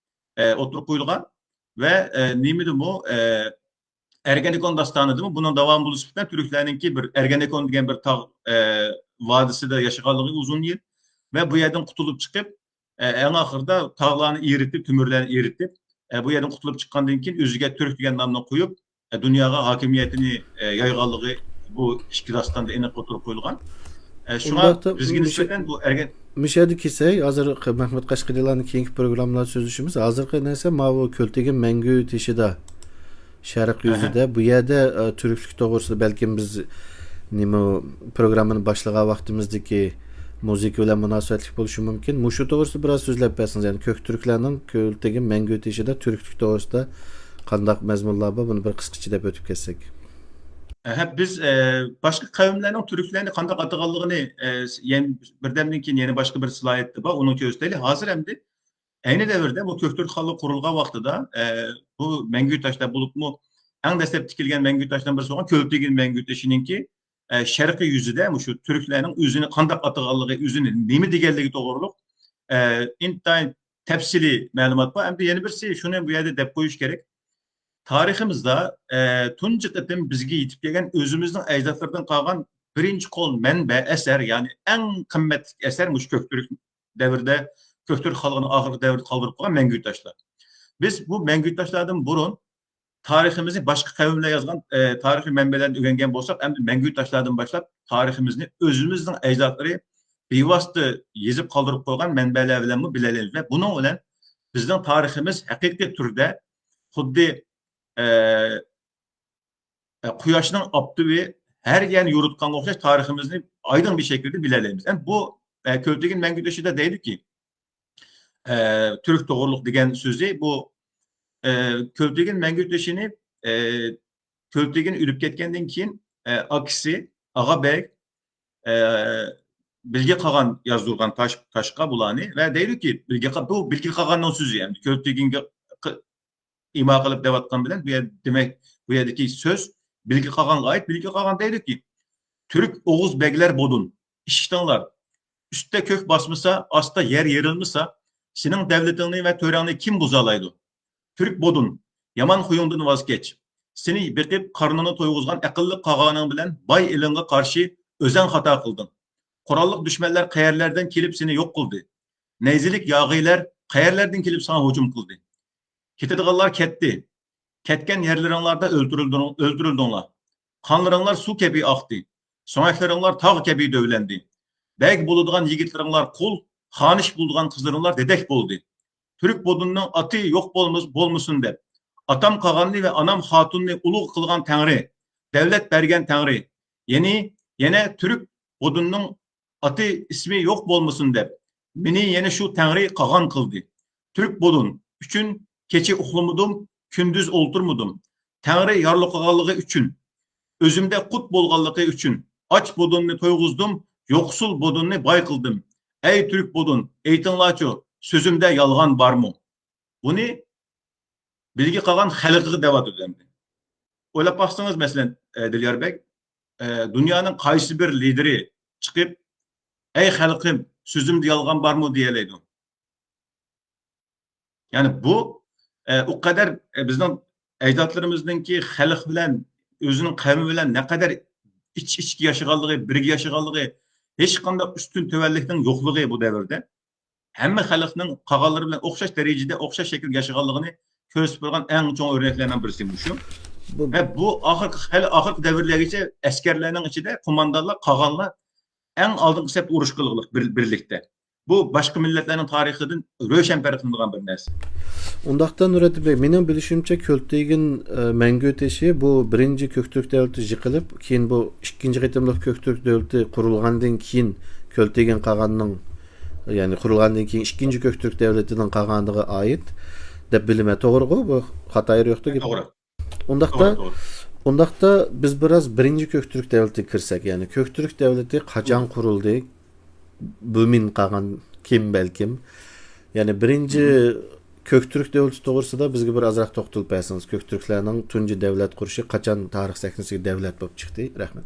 ئە، ئوتتۇرىغا قويۇلغان ۋە، ئە، نېمىدىمۇ، ئە، ئەرگەنىكون داستانىدىمۇ بۇنىڭ داۋامى بولۇش سۈپىتىدە تۈركلەرنىڭكى بىر ئەرگەنىكون دېگەن بىر تاغ، ئە، ۋادىسىدا ياشىغانلىقى ئۇزۇن يىل ۋە بۇ يەردىن قۇتۇلۇپ چىقىپ، ئە، ئەڭ ئاخىرىدا تاغلارنى ئېرىتىپ، تۆمۈرلەرنى ئېرىتىپ، ئە، بۇ يەردىن قۇتۇلۇپ چىققاندىن كېيىن ئۆزىگە تۈرك دېگەن نامنى قويۇپ، ئە، دۇنياغا ھاكىمىيىتىنى، ئە، يايغانلىقى بۇ ئىككى داستاندا ئېنىق ئوتتۇرىغا قويۇلغان. ئە، شۇڭا ئۇنداقتا بىزگە مۇشۇ، نىسبەتەن بۇ ئەرگەن مۇشۇ يەردە كېسەي، ھازىر مەھمۇت قەشقەرىلەرنى كېيىنكى پروگراممىلاردا سۆزلىشىمىز. ھازىرقى نەرسە ماۋۇ كۆلتۈگىن مەڭگۈ تېشىدا، شەرق ئەھە. يۈزىدە، بۇ يەردە، ئە، تۈركلۈك توغرىسىدا بەلكىم بىز نېمە پروگراممىنى باشلىغان ۋاقتىمىزدىكى مۇزىكا بىلەن مۇناسىۋەتلىك بولۇشى مۇمكىن. مۇشۇ توغرىسىدا بىراز سۆزلەپ بەرسىڭىز، يەنى كۆك تۈركلەرنىڭ كۆلتۈگىن مەڭگۈ تېشىدا تۈركلۈك توغرىسىدا قانداق مەزمۇنلار بار، بۇنى بىر قىسقىچە دەپ ئۆتۈپ كەتسەك. ئەھە، بىز، ئە، باشقا قەۋملەرنىڭ تۈركلەرنى قانداق ئاتىغانلىقىنى، ئە، يەنە بىردەمدىن كېيىن يەنە باشقا بىر سلايدتا بار، ئۇنى كۆرسىتەيلى. ھازىر ئەمدى ئەينى دەۋردە بۇ كۆك تۈرك خانلىقى قۇرۇلغان ۋاقتىدا، ئە، بۇ مەڭگۈ تاشلار بولۇپمۇ ئەڭ دەسلەپ تىكىلگەن مەڭگۈ تاشلارنىڭ بىرسى بولغان كۆلتۈگىن مەڭگۈ تېشىنىڭكى، ئە، شەرقىي يۈزىدە مۇشۇ تۈركلەرنىڭ ئۆزىنى قانداق ئاتىغانلىقى، ئۆزىنى نېمە دېگەنلىكى توغرۇلۇق، ئە، ئىنتايىن تەپسىلىي مەلۇمات بار. ئەمدى يەنە بىرسى، شۇنى بۇ يەردە دەپ قويۇش كېرەك. تارىخىمىزدا، ئە، تۇنجى قېتىم بىزگە يېتىپ كەلگەن ئۆزىمىزنىڭ ئەجدادلىرىدىن قالغان بىرىنچى قول مەنبە ئەسەر، يەنى ئەڭ قىممەتلىك ئەسەر مۇشۇ كۆك تۈرك دەۋرىدە، كۆك تۈرك خانلىقىنىڭ ئاخىرقى دەۋرىدە قالدۇرۇپ قويغان مەڭگۈ تاشلار. بىز بۇ مەڭگۈ تاشلاردىن بۇرۇن تارىخىمىزنى باشقا قەۋملەر يازغان، ئە، تارىخىي مەنبەلەردىن ئۆگەنگەن بولساق، ئەمدى مەڭگۈ تاشلاردىن باشلاپ تارىخىمىزنى ئۆزىمىزنىڭ ئەجدادلىرى بىۋاسىتە يېزىپ قالدۇرۇپ قويغان مەنبەلەر بىلەنمۇ بىلەلەيمىز ۋە بۇنىڭ بىلەن بىزنىڭ تارىخىمىز ھەقىقىي تۈردە خۇددى، ئە، ئە، قۇياشنىڭ ئاپتىپى ھەر يەرنى يورۇتقانغا ئوخشاش تارىخىمىزنى ئايدىڭ بىر شەكىلدە بىلەلەيمىز. ئەمدى بۇ، ئە، كۆلتۈگىن مەڭگۈ تېشىدا دەيدۇكى، ئە، تۈرك توغرۇلۇق دېگەن سۆزى بۇ، ئە، كۆلتۈگىن مەڭگۈ تېشىنى، ئە، كۆلتۈگىن ئۆلۈپ كەتكەندىن كېيىن، ئە، ئاكىسى ئاغا بەگ، ئە، بىلگە قاغان يازدۇرغان تاش، تاشقا بۇلارنى ۋە دەيدۇكى، بىلگە قا-، بۇ بىلگە قاغاننىڭ سۆزى، ئەمدى كۆلتۈگىنگە ق-، ئىما قىلىپ دەۋاتقان بىلەن بۇ يەر، دېمەك، بۇ يەردىكى سۆز بىلگە قاغانغا ئائىت. بىلگە قاغان دەيدۇكى، تۈرك ئوغۇز بەگلەر بودۇن، ئىشىتىڭلار. ئۈستتە كۆك باسمىسا، ئاستا يەر يېرىلمىسا، سېنىڭ دەۋلىتىڭنى ۋە تۆرەڭنى كىم بۇزالايدۇ؟ تۈرك بودۇن، يامان خۇيۇڭدىن ۋاز كەچ. سېنى بېقىپ، قارنىنى تويغۇزغان ئەقىللىق قاغانىڭ بىلەن باي ئېلىڭغا قارشى ئۆزەڭ خاتا قىلدىڭ. قوراللىق دۈشمەنلەر قەيەرلەردىن كېلىپ سېنى يوق قىلدى؟ نەيزىلىك ياغىيلەر قەيەرلەردىن كېلىپ ساڭا ھۇجۇم قىلدى؟ كېتىدىغانلار كەتتى. كەتكەن يەرلىرىڭلاردا ئۆلتۈرۈلدۈڭ-، ئۆلتۈرۈلدۈڭلار. قانلىرىڭلار سۇ كەبى ئاقتى. سۆڭەكلىرىڭلار تاغ كەبى دۆۋىلەندى. بەگ بولىدىغان يىگىتلىرىڭلار قۇل، خانىش بولىدىغان قىزلىرىڭلار دېدەك بولدى. تۈرك بودۇننىڭ ئاتى يوق بولمىس-، بولمىسۇن دەپ، ئاتام قاغاننى ۋە ئانام خاتۇننى ئۇلۇغ قىلغان تەڭرى، دەۋلەت بەرگەن تەڭرى، يەنى يەنە تۈرك بودۇننىڭ ئاتى ئىسمى يوق بولمىسۇن دەپ، مېنى يەنە شۇ تەڭرى قاغان قىلدى. تۈرك بودۇن ئۈچۈن كېچە ئۇخلىمىدىم، كۈندۈز ئولتۇرمىدىم. تەڭرى يارلىق قىلغانلىقى ئۈچۈن، ئۆزۈمدە قۇت بولغانلىقى ئۈچۈن، ئاچ بودۇننى تويغۇزدۇم، يوقسۇل بودۇننى باي قىلدىم. ئەي تۈرك بودۇن، ئېيتىڭلارچۇ، سۆزۈمدە يالغان بارمۇ؟ بۇنى بىلگە قالغان خەلقىگە دەۋاتىدۇ ئەمدى. ئويلاپ باقسىڭىز، مەسىلەن، ئە، دىليار بەگ، ئە، دۇنيانىڭ قايسى بىر لىدىرى چىقىپ، «ئەي خەلقىم، سۆزۈمدە يالغان بارمۇ؟» دېيەلەيدۇ. يەنى بۇ، ئە، ئۇ قەدەر، ئە، بىزنىڭ ئەجدادلىرىمىزنىڭكى خەلق بىلەن، ئۆزىنىڭ قەۋمى بىلەن نەقەدەر ئىچ-ئىچكە ياشىغانلىقى، بىرگە ياشىغانلىقى، ھېچقانداق ئۈستۈن تۆۋەنلىكنىڭ يوقلۇقى بۇ دەۋردە. ھەممە خەلقنىڭ قالغانلىرى بىلەن ئوخشاش دەرىجىدە، ئوخشاش شەكىلدە ياشىغانلىقىنى كۆرسىتىپ بەرگەن ئەڭ چوڭ ئۆرنەكلەرنىڭ بىرسى مۇشۇ. بۇ ھە، بۇ ئاخىرقى، خېلى ئاخىرقى دەۋرلەرگىچە ئەسكەرلەرنىڭ ئىچىدە قوماندانلار، قاغانلار ئەڭ ئالدىنقى سەپتە ئۇرۇش قىلغۇلۇق بىر-، بىرلىكتە. بۇ باشقا مىللەتلەرنىڭ تارىخىدىن روشەن پەرقلىنىدىغان بىر نەرسە. ئۇنداقتا نۇرەددىن بەگ، مېنىڭ بىلىشىمچە، كۆلتۈگىن، ئە، مەڭگۈ تېشى بۇ بىرىنچى كۆك تۈرك دۆلىتى يىقىلىپ، كېيىن بۇ ئىككىنچى قېتىملىق كۆك تۈرك دۆلىتى قۇرۇلغاندىن كېيىن كۆلتۈگىن قاغاننىڭ، يەنى قۇرۇلغاندىن كېيىن ئىككىنچى كۆك تۈرك دۆلىتىنىڭ قالغانلىقىغا ئائىت دەپ بىلىمەن. توغرىغۇ؟ بۇ خاتا يېرى يوقتۇ گېپىڭ؟ توغرا. ئۇنداقتا، توغرا، توغرا. ئۇنداقتا بىز بىراز بىرىنچى كۆك تۈرك دۆلىتىگە كىرسەك، يەنى كۆك تۈرك دۆلىتى قاچان قۇرۇلدى؟ بۈمىن قاغان كىم بەلكىم؟ يەنى بىرىنچى كۆك تۈرك دۆلىتى توغرىسىدا بىزگە بىر ئازراق توختىلىپ بەرسىڭىز، كۆك تۈركلەرنىڭ تۇنجى دۆلەت قۇرۇشى قاچان تارىخ سەھنىسىگە دۆلەت بولۇپ چىقتى؟ رەھمەت.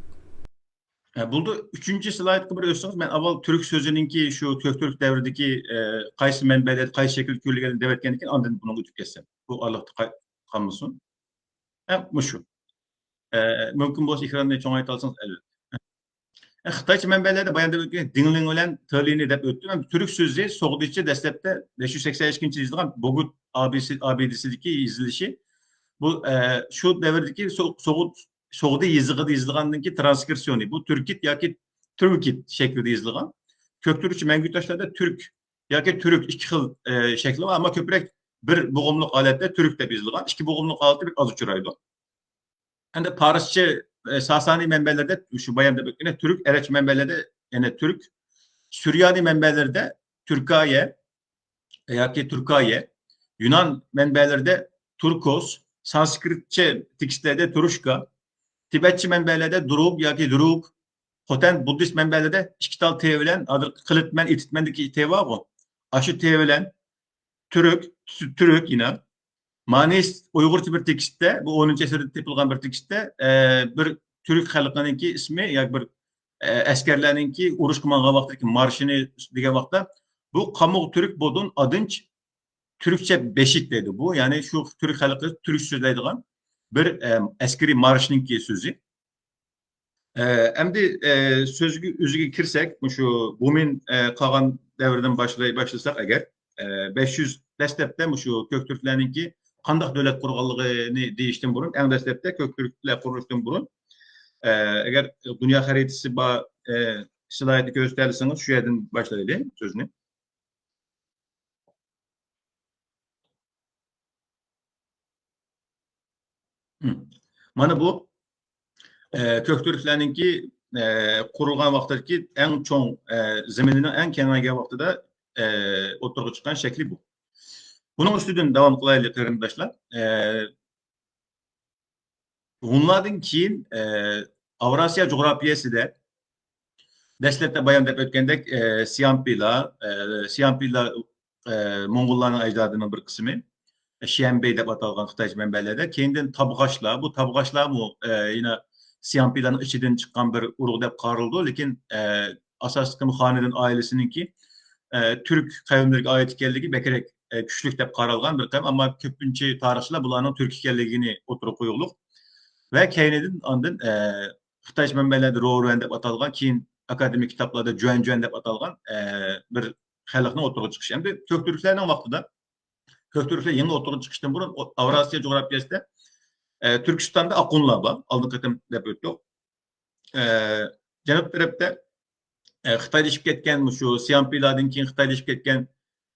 ھە، بولدى. ئۈچىنچى سلايدقا بىر ئۆتسىڭىز، مەن ئاۋۋال تۈرك سۆزىنىڭكى شۇ كۆك تۈرك دەۋرىدىكى، ئە، قايسى مەنبەلەردە قايسى شەكىلدە كۆرۈلگەنلىكىنى دەۋەتكەندىن كېيىن ئاندىن بۇنىڭغا ئۆتۈپ كەتسەم. بۇ ئارىلىقتا قا-، قالمىسۇن. ھە، مۇشۇ. ئە، مۇمكىن بولسا ئېكراننى چوڭايتالىسىڭىز، ئەلۋەتتە. ئە، خىتايچە مەنبەلەردە بايان دېدىم، دىڭلىڭ بىلەن تېلىنى دەپ ئۆتتۈم. ھەم تۈرك سۆزى سوغدىچە دەسلەپتە بەش يۈز سەكسەن ئىككىنچى يىلدا يېزىلغان بوگۇت ئابىسى-، ئابىدىسىدىكى يېزىلىشى. بۇ، ئە، شۇ دەۋردىكى سو-، سوغۇت سوغدى يېزىقىدا يېزىلغاندىن كېيىن ترانسكرىپسىيونى، بۇ تۈركىت ياكى تۈركىت شەكلىدە يېزىلغان. كۆكتۈركچە مەڭگۈ تاشلاردا تۈرك ياكى تۈرۈك ئىككى خىل، ئە، شەكلى بار، ئەمما كۆپرەك بىر بوغۇملۇق ھالەتتە تۈرك دەپ يېزىلغان. ئىككى بوغۇملۇق ھالىتى بەك ئاز ئۇچرايدۇ. ئەمدى پارسچە، ئە، ساسانىي مەنبەلەردە شۇ بايام دەپ ئۆتكەندەك تۈرك، ئەرەبچە مەنبەلەردە يەنە تۈرك، سۈريانىي مەنبەلەردە تۈركايە ياكى تۈركايە، يۇنان مەنبەلىرىدە تۇركوس، سانسكرىتچە تېكىستلەردە تۇرۇشكا، تىبەتچە مەنبەلەردە دۇرۇگ ياكى دۇرۇگ، خوتەن بۇددىست مەنبەلىرىدە ئىككى تال تې بىلەن، ھازىر قىلىتمەن، ئېتىتمەندىكى تې بارغۇ، ئاشۇ تې بىلەن تۈرك، تۈرك يەنە. مانىس ئۇيغۇرچە بىر تېكىستتە، بۇ ئونىنچى ئەسىردە تېپىلغان بىر تېكىستتە، ئە، بىر تۈرك خەلقىنىڭكى ئىسمى ياكى بىر، ئە، ئەسكەرلەرنىڭكى ئۇرۇشقا مانغان ۋاقتىدىكى مارشىنى دېگەن ۋاقىتتا، بۇ قامۇغ تۈرك بودۇن ئادىنچ تۈركچە بېشىك دەيدۇ. بۇ، يەنى شۇ تۈرك خەلقى تۈركچە سۆزلەيدىغان بىر، ئە، ئەسكىرىي مارشنىڭكى سۆزى. ئە، ئەمدى، ئە، سۆزگە ئۆزىگە كىرسەك، مۇشۇ بۇمىن، ئە، قالغان دەۋردىن باشلاي-، باشلىساق ئەگەر، ئە، بەش يۈز دەسلەپتە مۇشۇ كۆكتۈركلەرنىڭكى قانداق دۆلەت قۇرغانلىقىنى دېيىشتىن بۇرۇن، ئەڭ دەسلەپتە كۆكتۈركلەر قۇرۇلۇشتىن بۇرۇن، ئە، ئەگەر دۇنيا خەرىتىسى بار، ئە، سلايدنى كۆرسىتەلىسىڭىز، شۇ يەردىن باشلايلى سۆزنى. مم. مانا بۇ، ئە، كۆكتۈركلەرنىڭكى، ئە، قۇرۇلغان ۋاقتىدىكى ئەڭ چوڭ، ئە، زېمىنىنىڭ ئەڭ كېڭەيگەن ۋاقتىدا، ئە، ئوتتۇرىغا چىققان شەكلى بۇ. بۇنىڭ ئۈستىدىن داۋام قىلايلى، قېرىنداشلار. ئە، ھونلاردىن كېيىن، ئە، ئاۋراسىيا جۇغراپىيەسىدە دەسلەپتە بايام دەپ ئۆتكەندەك، ئە، سيامپىلار، ئە، سيامپىلار، ئە، موڭغۇللارنىڭ ئەجدادىنىڭ بىر قىسمى، شيەنبېي دەپ ئاتالغان خىتايچە مەنبەلەردە. كېيىندىن تابغاچلار، بۇ تابغاچلارمۇ، ئە، يەنە سيامپىلارنىڭ ئىچىدىن چىققان بىر ئۇرۇق دەپ قارىلىدۇ، لېكىن، ئە، ئاساسلىقى خانىدىن ئائىلىسىنىڭكى، ئە، تۈرك قەۋملىرىگە ئائىت ئىكەنلىكى بەكرەك، ئە، كۈچلۈك دەپ قارالغان بىر قەۋم، ئەمما كۆپىنچە تارىخچىلار بۇلارنىڭ تۈرك ئىكەنلىكىنى ئوتتۇرىغا قويغۇلۇق. ۋە كەينىدىن ئاندىن، ئە، خىتايچە مەنبەلەردە روۋەن دەپ ئاتالغان، كېيىن ئاكادېمىك كىتابلاردا جۈەنجۈەن دەپ ئاتالغان، ئە، بىر خەلقنىڭ ئوتتۇرىغا چىقىشى. ئەمدى كۆكتۈركلەرنىڭ ۋاقتىدا، كۆكتۈركلەر يېڭى ئوتتۇرىغا چىقىشتىن بۇرۇن ئو-، ئاۋراسىيا جۇغراپىيەسىدە، ئە، تۈركىستاندا ئاقۇنلار بار. ئالدىنقى قېتىم دەپ ئۆتتۇق. ئە، جەنۇب تەرەپتە، ئە، خىتايلىشىپ كەتكەن، مۇشۇ سيامپىلاردىن كېيىن خىتايلىشىپ كەتكەن،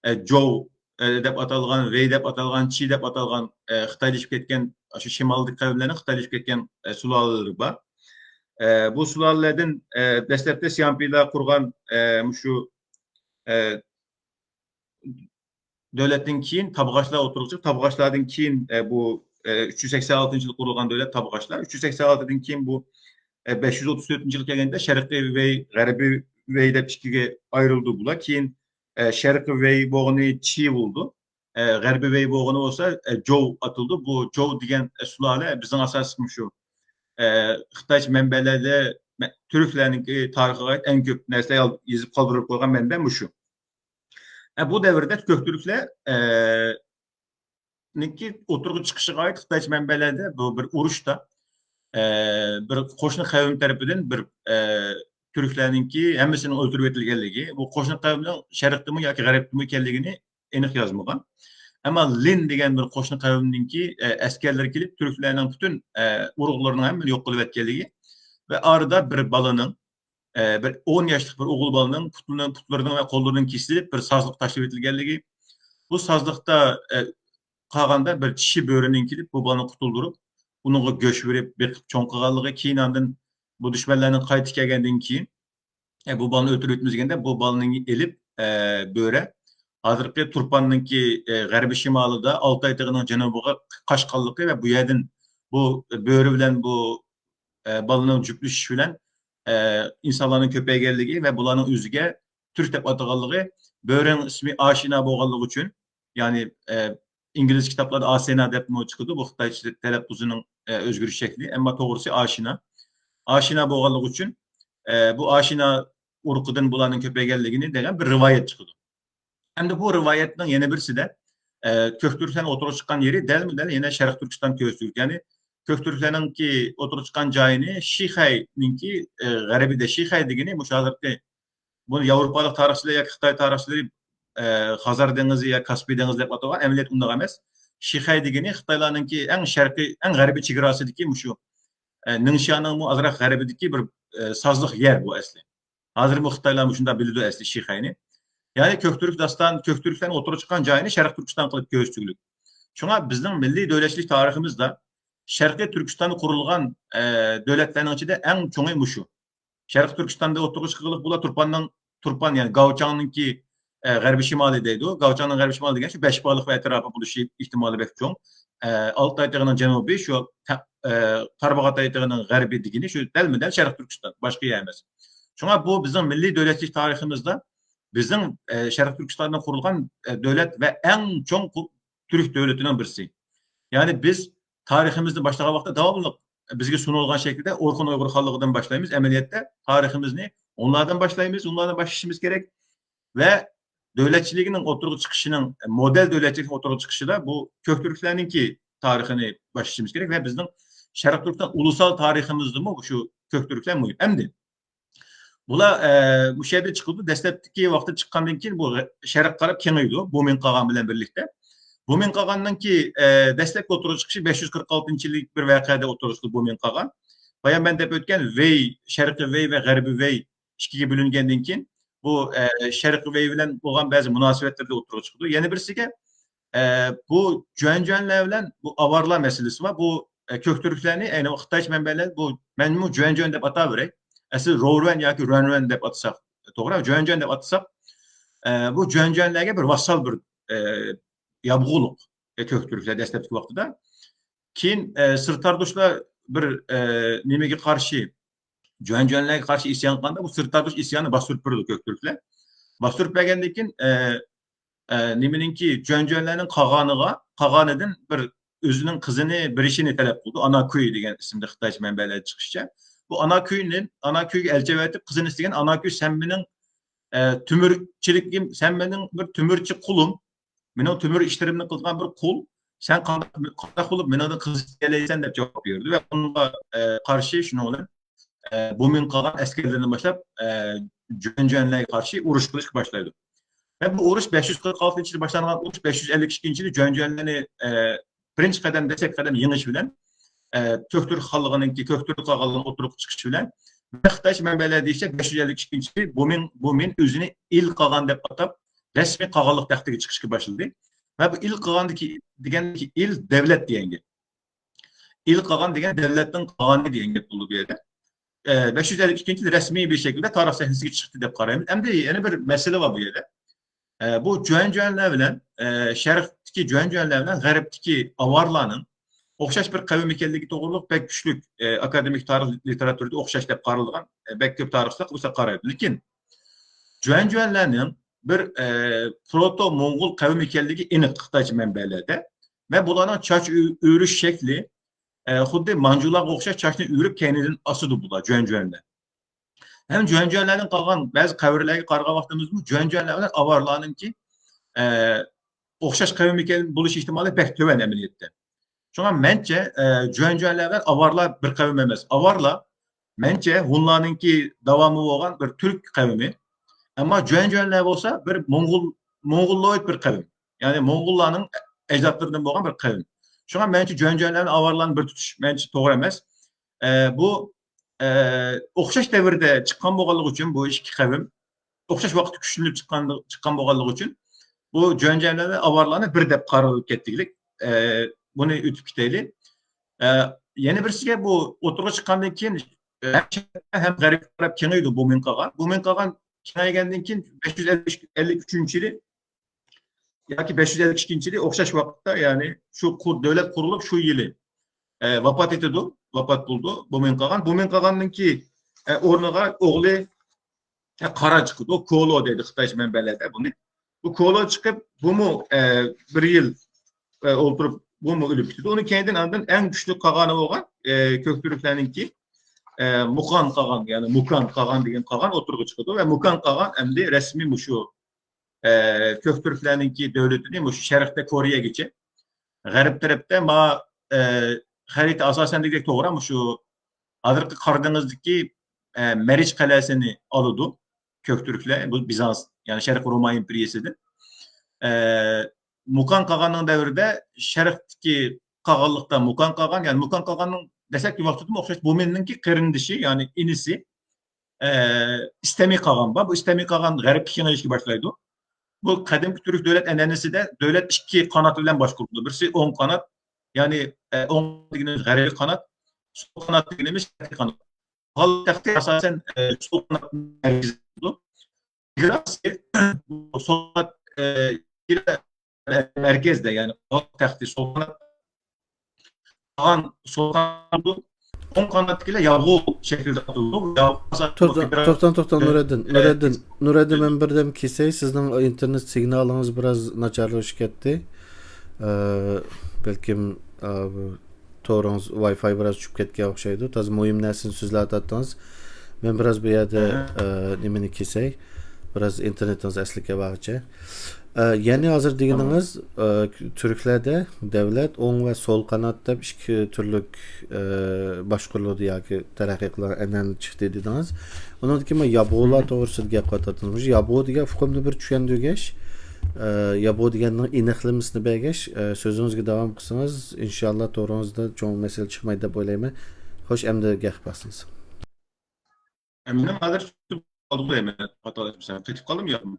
ئە، جوۋ، ئە، دەپ ئاتالغان، ۋېي دەپ ئاتالغان، چى دەپ ئاتالغان، ئە، خىتايلىشىپ كەتكەن ئاشۇ شىمالدىكى قەۋملەرنىڭ خىتايلىشىپ كەتكەن، ئە، سۇلالىلىرى بار. ئە، بۇ سۇلالىلەردىن، ئە، دەسلەپتە سيامپىلار قۇرغان، ئە، مۇشۇ، ئە، دۆلەتتىن كېيىن تابغاچلار ئوتتۇرىغا چىقىپ، تابغاچلاردىن كېيىن، ئە، بۇ، ئە، ئۈچ يۈز سەكسەن ئالتىنچى يىل قۇرۇلغان دۆلەت تابغاچلار. ئۈچ يۈز سەكسەن ئالتىدىن كېيىن بۇ، ئە، بەش يۈز ئوتتۇز تۆتىنچى يىل كەلگەندە شەرقىي ۋېي، غەربىي ۋېي دەپ ئىككىگە ئايرىلىدۇ بۇلار. كېيىن، ئە، شەرقىي ۋېي بولغىنى چى بولىدۇ. ئە، غەربىي ۋېي بولغىنى بولسا، ئە، جوۋ ئاتىلىدۇ. بۇ جوۋ دېگەن، ئە، سۇلالە بىزنىڭ ئاساسلىق مۇشۇ، ئە، خىتايچە مەنبەلەردە مە-، تۈركلەرنىڭكى تارىخىغا ئائىت ئەڭ كۆپ نەرسە يېزىپ قالدۇرۇپ قويغان مەنبە مۇشۇ. ئە، بۇ دەۋردە كۆكتۈركلەر، ئە، نىڭكى ئوتتۇرىغا چىقىشىغا ئائىت خىتايچە مەنبەلەردە بۇ بىر ئۇرۇشتا، ئە، بىر قوشنا قەۋم تەرىپىدىن بىر، ئە، تۈركلەرنىڭكى ھەممىسىنىڭ ئۆلتۈرۈۋېتىلگەنلىكى، بۇ قوشنا قەۋمنىڭ شەرقتىمۇ ياكى غەربتىمۇ ئىكەنلىكىنى ئېنىق يازمىغان. ئەمما لىن دېگەن بىر قوشنا قەۋمنىڭكى، ئە، ئەسكەرلىرى كېلىپ، تۈركلەرنىڭ پۈتۈن، ئە، ئۇرۇقلىرىنىڭ ھەممىنى يوق قىلىۋەتكەنلىكى ۋە ئارىدا بىر بالىنىڭ، ئە، بىر ئون ياشلىق بىر ئوغۇل بالىنىڭ پۇتىنىڭ، پۇتلىرىنىڭ ۋە قوللىرىنىڭ كېسىلىپ، بىر سازلىق تاشلىۋېتىلگەنلىكى، بۇ سازلىقتا، ئە، قالغاندا بىر چىشى بۆرىنىڭ كېلىپ، بۇ بالىنى قۇتۇلدۇرۇپ، ئۇنىڭغا گۆش بېرىپ، بېقىپ چوڭ قىلغانلىقى، كېيىن ئاندىن بۇ دۈشمەنلەرنىڭ قايتىپ كەلگەندىن كېيىن، ئە، بۇ بالىنى ئۆلتۈرۈپ يەتمىزگەندە، بۇ بالىنى ئېلىپ، ئە، بۆرە ھازىرقى تۇرپاننىڭكى، ئە، غەربىي شىمالىدا ئالتاي تېغىنىڭ جەنۇبىغا قاچقانلىقى ۋە بۇ يەردىن بۇ بۆرە بىلەن بۇ، ئە، بالىنىڭ جۈپلىشىشى بىلەن، ئە، ئىنسانلارنىڭ كۆپەيگەنلىكى ۋە بۇلارنىڭ ئۆزىگە تۈرك دەپ ئاتىغانلىقى، بۆرىنىڭ ئىسمى ئاشىنا بولغانلىقى ئۈچۈن، يەنى، ئە، ئىنگلىز كىتابلاردا ئاسېنا دەپمۇ چىقىدۇ، بۇ خىتايچە تەلەپپۇزىنىڭ، ئە، ئۆزگىرىش شەكلى، ئەمما توغرىسى ئاشىنا. ئاشىنا بولغانلىقى ئۈچۈن، ئە، بۇ ئاشىنا ئۇرۇقىدىن بۇلارنىڭ كۆپەيگەنلىكىنى دېگەن بىر رىۋايەت چىقىدۇ. ئەمدى بۇ رىۋايەتنىڭ يەنە بىرسىدە، ئە، كۆك تۈركلەرنىڭ ئوتتۇرىغا چىققان يېرى دەلمۇدەل يەنە شەرقىي تۈركىستان كۆزىتىلگەن. يەنى كۆك تۈركلەرنىڭكى ئوتتۇرىغا چىققان جايىنى شىخەينىڭكى، ئە، غەربىدە، شىخەي دېگىنى مۇشۇ ھازىرقى بۇنى ياۋروپالىق تارىخچىلار ياكى خىتاي تارىخچىلىرى، ئە، خەزەر دېڭىزى يا كاسپىي دېڭىزى دەپ ئاتىغان، ئەمەلىيەتتە ئۇنداق ئەمەس. شىخەي دېگىنى خىتايلارنىڭكى ئەڭ شەرقىي، ئەڭ غەربىي چېگراسىدىكى مۇشۇ، ئە، نىڭشيانىڭمۇ ئازراق غەربىدىكى بىر، ئە، سازلىق يەر بۇ ئەسلى. ھازىرمۇ خىتايلار مۇشۇنداق بىلىدۇ ئەسلى شىخەينى. يەنى كۆكتۈرك داستان، كۆكتۈركلەرنى ئوتتۇرىغا چىققان جايىنى شەرقىي تۈركىستان قىلىپ كۆرسىتىگۈلۈك. شۇڭا بىزنىڭ مىللىي دۆلەتچىلىك تارىخىمىزدا شەرقىي تۈركىستاندا قۇرۇلغان، ئە، دۆلەتلەرنىڭ ئىچىدە ئەڭ چوڭى مۇشۇ. شەرقىي تۈركىستاندا ئوتتۇرىغا چىققىلىق بۇلار تۇرپاننىڭ، تۇرپان، يەنى گاۋچاڭنىڭكى، ئە، غەربىي شىمالى دەيدۇ. گاۋچاڭنىڭ غەربىي شىمالى دېگەن شۇ بەشبالىق ۋە ئەتراپى بولۇشى ئېھتىمالى بەك چوڭ. ئە، ئالتاي تېغىنىڭ جەنۇبى شۇ تە-، ئە، تارباغاتاي تېغىنىڭ غەربى دېگىنى شۇ دەلمۇدەل شەرقىي تۈركىستان، باشقا يەر ئەمەس. شۇڭا بۇ بىزنىڭ مىللىي دۆلەتچىلىك تارىخىمىزدا بىزنىڭ، ئە، شەرقىي تۈركىستاندا قۇرۇلغان، ئە، دۆلەت ۋە ئەڭ چوڭ قۇ-، تۈرك دۆلىتىنىڭ بىرسى. يەنى بىز تارىخىمىزنى باشلىغان ۋاقىتتا داۋاملىق بىزگە سۇنۇلغان شەكىلدە ئورخۇن ئۇيغۇر خانلىقىدىن باشلايمىز. ئەمەلىيەتتە تارىخىمىزنى ھونلاردىن باشلايمىز، ھونلاردىن باشلىشىمىز كېرەك. ۋە دۆلەتچىلىكنىڭ ئوتتۇرىغا چىقىشىنىڭ، مودېل دۆلەتچىلىكنىڭ ئوتتۇرىغا چىقىشىدا بۇ كۆكتۈركلەرنىڭكى تارىخىنى باشلىشىمىز كېرەك ۋە بىزنىڭ شەرقىي تۈركىستان ئۇلۇسال تارىخىمىزدىمۇ شۇ كۆكتۈركلەر مۇھىم. ئەمدى بۇلار، ئە، مۇشۇ يەردە چىقىدۇ. دەسلەپتىكى ۋاقىتتا چىققاندىن كېيىن بۇ غە-، شەرققە قاراپ كېڭىيىدۇ. بۇمىن قاغان بىلەن بىرلىكتە. بۇمىن قاغاننىڭكى، ئە، دەسلەپكى ئوتتۇرىغا چىقىشى بەش يۈز قىرىق ئالتىنچى يىلى بىر ۋەقەدە ئوتتۇرىغا چىقتى بۇمىن قاغان. بايا مەن دەپ ئۆتكەن ۋېي، شەرقىي ۋېي ۋە غەربىي ۋېي ئىككىگە بۆلۈنگەندىن كېيىن، بۇ، ئە، شەرقىي ۋېي بىلەن بولغان بەزى مۇناسىۋەتلەردە ئوتتۇرىغا چىقىدۇ. يەنە بىرسىگە، ئە، بۇ جۈەنجۈەنلەر بىلەن بۇ ئاۋارلار مەسىلىسى بار. بۇ، ئە، كۆكتۈركلەرنى، ئەينى ۋاقىت خىتايچە مەنبەلەر بۇ، مەنمۇ جۈەنجۈەن دەپ ئاتاۋېرەي. ئەسلى روۋرۈەن ياكى رۈەنرۈەن دەپ ئاتىساق توغرا، جۈەنجۈەن دەپ ئاتىساق، ئە، بۇ جۈەنجۈەنلەرگە بىر ۋاسسال بىر، ئە، يابغۇلۇق، ئە، كۆكتۈركلەر دەسلەپكى ۋاقتىدا. كېيىن، ئە، سىرتاردۇشلار بىر، ئە، نېمىگە قارشى، جۈەنجۈەنلەرگە قارشى ئىسيان قىلغاندا، بۇ سىرتاردۇش ئىسيانى باستۇرۇپ بېرىدۇ كۆكتۈركلەر. باستۇرۇپ بەرگەندىن كېيىن، ئە، ئە، نېمىنىڭكى، جۈەنجۈەنلەرنىڭ قاغانىغا، قاغانىدىن بىر ئۆزىنىڭ قىزىنى بېرىشىنى تەلەپ قىلىدۇ. ئاناكۈي دېگەن ئىسىمدە خىتايچە مەنبەلەردە چىقىشىچە. بۇ ئاناكۈينى، ئاناكۈيگە ئەلچى ئەۋەتىپ، قىزىنى ئىستىگەن، ئاناكۈي، سەن مېنىڭ، ئە، تۆمۈرچىلىكىم، سەن مېنىڭ بىر تۆمۈرچى قۇلۇم. مېنىڭ تۆمۈر ئىشلىرىمنى قىلىدىغان بىر قۇل، سەن قانداق، قانداق بولۇپ مېنىڭدىن قىز ئېلەيسەن دەپ جاۋاب بېرىدۇ ۋە ئۇنىڭغا، ئە، قارشى شۇنىڭ بىلەن، ئە، بۇمىن قاغان ئەسكەرلىرىنى باشلاپ، ئە، جۈەنجۈەنلەرگە قارشى ئۇرۇش قىلىشقا باشلايدۇ. ۋە بۇ ئۇرۇش بەش يۈز قىرىق ئالتىنچى يىلى باشلانغان ئۇرۇش بەش يۈز ئەللىك ئىككىنچى يىلى جۈەنجۈەنلەرنى، ئە، بىرىنچى قەدەم، دەسلەپكى قەدەم يېڭىش بىلەن، ئە، كۆكتۈرك خانلىقىنىڭكى، كۆكتۈرك قاغانلىقىنىڭ ئوتتۇرىغا چىقىشى بىلەن، خىتايچە مەنبەلەر دېيىشىچە، بەش يۈز ئەللىك ئىككىنچى يىلى بۇمىن، بۇمىن ئۆزىنى ئىل قاغان دەپ ئاتاپ، رەسمىي قاغانلىق تەختىگە چىقىشقا باشلىدى. ۋە بۇ ئىل قاغاندىكى، دېگەندىكى ئىل دەۋلەت دېگەن گەپ. ئىل قاغان دېگەن دەۋلەتنىڭ قاغانى دېگەن گەپ بولىدۇ بۇ يەردە. ئە، بەش يۈز ئەللىك ئىككىنچى يىلى رەسمىي بىر شەكىلدە تارىخ سەھنىسىگە چىقتى دەپ قارايمىز. ئەمدى يەنە بىر مەسىلە بار بۇ يەردە. ئە، بۇ جۈەنجۈەنلەر بىلەن، ئە، شەرقتىكى جۈەنجۈەنلەر بىلەن غەربتىكى ئاۋارلارنىڭ ئوخشاش بىر قەۋم ئىكەنلىكى توغرۇلۇق بەك كۈچلۈك، ئە، ئاكادېمىك تارىخ لىتېراتۇرىدا ئوخشاش دەپ قارالغان، ئە، بەك كۆپ تارىخچىلار بۇ قارايدۇ. لېكىن جۈەنجۈەنلەرنىڭ بىر، ئە، پروتو موڭغۇل قەۋم ئىكەنلىكى ئېنىق خىتايچە مەنبەلەردە. ۋە بۇلارنىڭ چاچ ئۆ-، ئۆرۈش شەكلى، ئە، خۇددى مانجۇلارغا ئوخشاش چاچنى ئۆرۈپ كەينىدىن ئاسىدۇ بۇلار، جۈەنجۈەنلەر. ھەم جۈەنجۈەنلەردىن قالغان بەزى قەبرىلەرگە قارىغان ۋاقتىمىزدىمۇ جۈەنجۈەنلەر بىلەن ئاۋارلارنىڭكى، ئە، ئوخشاش قەۋم ئىكەن بولۇش ئېھتىمالى بەك تۆۋەن ئەمەلىيەتتە. شۇڭا مەنچە، ئە، جۈەنجۈەنلەر بىلەن ئاۋارلار بىر قەۋم ئەمەس. ئاۋارلار مەنچە ھونلارنىڭكى داۋامى بولغان بىر تۈرك قەۋمى. ئەمما جۈەنجۈەنلەر بولسا بىر موڭغۇل، موڭغۇللويد بىر قەۋم. يەنى موڭغۇللارنىڭ ئەجدادلىرىدىن بولغان بىر قەۋم. شۇڭا مەنچە جۈەنجۈەنلەر بىلەن ئاۋارلارنى بىر تۇتۇش مەنچە توغرا ئەمەس. ئە، بۇ، ئە، ئوخشاش دەۋردە چىققان بولغانلىقى ئۈچۈن بۇ ئىككى قەۋم ئوخشاش ۋاقىتتا كۈچلىنىپ چىققان، چىققان بولغانلىقى ئۈچۈن بۇ جۈەنجۈەنلەر بىلەن ئاۋارلارنى بىر دەپ قارىلىپ كەتكۈلۈك. ئە، بۇنى ئۆتۈپ كېتەيلى. ئە، يەنە بىرسىگە بۇ ئوتتۇرىغا چىققاندىن كېيىن، ئە، ھەم شەرققە ھەم غەربكە قاراپ كېڭىيىدۇ بۇمىن قاغان. بۇمىن قاغان كېڭەيگەندىن كېيىن بەش يۈز ئەللىك ئۈچىنچى يىلى ياكى بەش يۈز ئەللىك ئىككىنچى يىلى ئوخشاش ۋاقىتتا، يەنى شۇ قۇر-، دۆلەت قۇرۇلۇپ شۇ يىلى، ئە، ۋاپات ئېتىدۇ، ۋاپات بولىدۇ بۇمىن قاغان. بۇمىن قاغاننىڭكى، ئە، ئورنىغا ئوغلى، ئە، قارا چىقىدۇ. كولو دەيدۇ خىتايچە مەنبەلەردە بۇنى. بۇ كولو چىقىپ، بۇمۇ، ئە، بىر يىل، ئە، ئولتۇرۇپ، بۇمۇ ئۆلۈپ كېتىدۇ. ئۇنىڭ كەينىدىن ئاندىن ئەڭ كۈچلۈك قاغانى بولغان، ئە، كۆكتۈركلەرنىڭكى، ئە، مۇقان قاغان، يەنى مۇكان قاغان دېگەن قاغان ئوتتۇرىغا چىقىدۇ ۋە مۇكان قاغان ئەمدى رەسمىي مۇشۇ ئە، كۆكتۈركلەرنىڭكى دۆلىتىنى مۇشۇ شەرقتە كورېيەگىچە، غەرب تەرەپتە ما، ئە، خەرىتە ئاساسەن دېگۈدەك توغرا، مۇشۇ ھازىرقى قارا دېڭىزدىكى، ئە، مەرىج قەلئەسىنى ئالىدۇ كۆكتۈركلەر، بۇ بىزانس، يەنى شەرقىي روما ئىمپېرىيىسىدىن. ئە، مۇكان قاغاننىڭ دەۋرىدە شەرقتىكى قاغانلىقتا مۇكان قاغان، يەنى مۇكان قاغاننىڭ دەسلەپكى ۋاقتىدىمۇ ئوخشاش بۇمىننىڭكى قېرىندىشى، يەنى ئىنىسى، ئىستەمىي قالغان بار. بۇ ئىستەمىي قالغان غەربكە كېڭىيىشكە باشلايدۇ. بۇ قەدىمكى تۈرك دۆلەت ئەنئەنىسىدە دۆلەت ئىككى قانات بىلەن باشقۇرۇلىدۇ. بىرسى ئوڭ قانات، يەنى ئوڭ دېگىنىمىز غەربىي قانات، سول قانات دېگىنىمىز شەرقىي قانات. غالىب تەختى ئاساسەن سول قانات مەركىزىدە بولىدۇ. سول قانات مەركەزدە، يەنى تەختى سول قانات، قالغان سول قانات، ئوڭ قاناتتىكىلەر ياۋغۇ شەكلىدە ئاتىلىدۇ. توختاڭ، توختاڭ، نۇرەددىن، نۇرەددىن، نۇرەددىن، مەن بىردەم كېسەي، سىزنىڭ ئىنتېرنېت سىگنالىڭىز بىراز ناچارلىشىپ كەتتى. ئە، بەلكىم، ئە، بۇ تورىڭىز، ۋاي فاي بىراز چۈشۈپ كەتكەن ئوخشايدۇ. تازا مۇھىم نەرسىنى سۆزلەۋاتاتتىڭىز. مەن بىراز بۇ يەردە، ئە، نېمىنى كېسەي، بىراز ئىنتېرنېتىڭىز ئەسلىگە كەلگەنچە. ئە، يەنى ھازىر دېگىنىڭىز، ئە، تۈركلەردە دۆلەت ئوڭ ۋە سول قانات دەپ ئىككى تۈرلۈك، ئە، باشقۇرۇلىدۇ ياكى تەرەققىي قىلغان ئەنئەنە چىقتى دېدىڭىز. ئۇنىڭدىن كېيىن مانا ياپغۇلار توغرىسىدا گەپ قىلىۋاتاتتىڭىز. مۇشۇ ياپغۇ دېگەن ئۇقۇمنى بىر چۈشەندۈرگەچ، ئە، ياپغۇ دېگەننىڭ ئېنىقلىمىسىنى بەرگەچ، ئە، سۆزىڭىزگە داۋام قىلسىڭىز، ئىنشاللا تورىڭىزدا چوڭ مەسىلە چىقمايدۇ دەپ ئويلايمەن. خوش، ئەمدى گەپ قىلسىڭىز. ئە، مېنىڭ ھازىر چۈشۈپ قالدىمۇ دەيمەن، خاتالىشىپ، قېتىپ قالدىمۇ ياقمۇ؟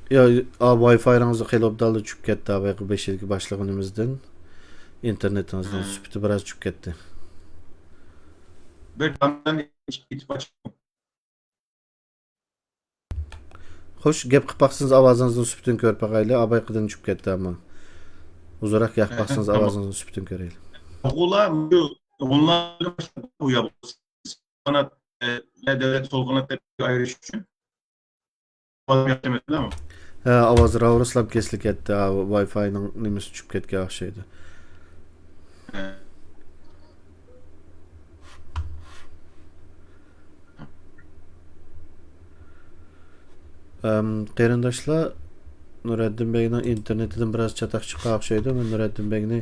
يا، ئا، ۋاي فايىڭىز خېلى ئوبدانلا چۈشۈپ كەتتى، ھا، بايىقى بېشىدىكى باشلىغىنىمىزدىن. ئىنتېرنېتىڭىزنىڭ سۈپىتى بىراز چۈشۈپ كەتتى. بىر دانىدىن ئېچىپ ئاچ. خوش، گەپ قىلىپ باقسىڭىز، ئاۋازىڭىزنىڭ سۈپىتىنى كۆرۈپ باقايلى. ئا، بايىقىدىن چۈشۈپ كەتتى ئەمما. ئۇزۇنراق گەپ قىلىپ باقسىڭىز، ئاۋازىڭىزنىڭ سۈپىتىنى كۆرەيلى. ئوغۇللار، بۇ ئونلاين باشلاپ، بۇ يا، قانات، ئە، دۆلەت سول قانات دەپ ئايرىش ئۈچۈن. ھە، ئاۋاز راۋۇرۇسلاپ كېسىلىپ كەتتى. ھە، ۋاي فاينىڭ نېمىسى چۈشۈپ كەتكەن ئوخشايدۇ. ئەم، قېرىنداشلار، نۇرەددىن بەگنىڭ ئىنتېرنېتىدىن بىراز چاتاق چىققان ئوخشايدۇ. مەن نۇرەددىن بەگنى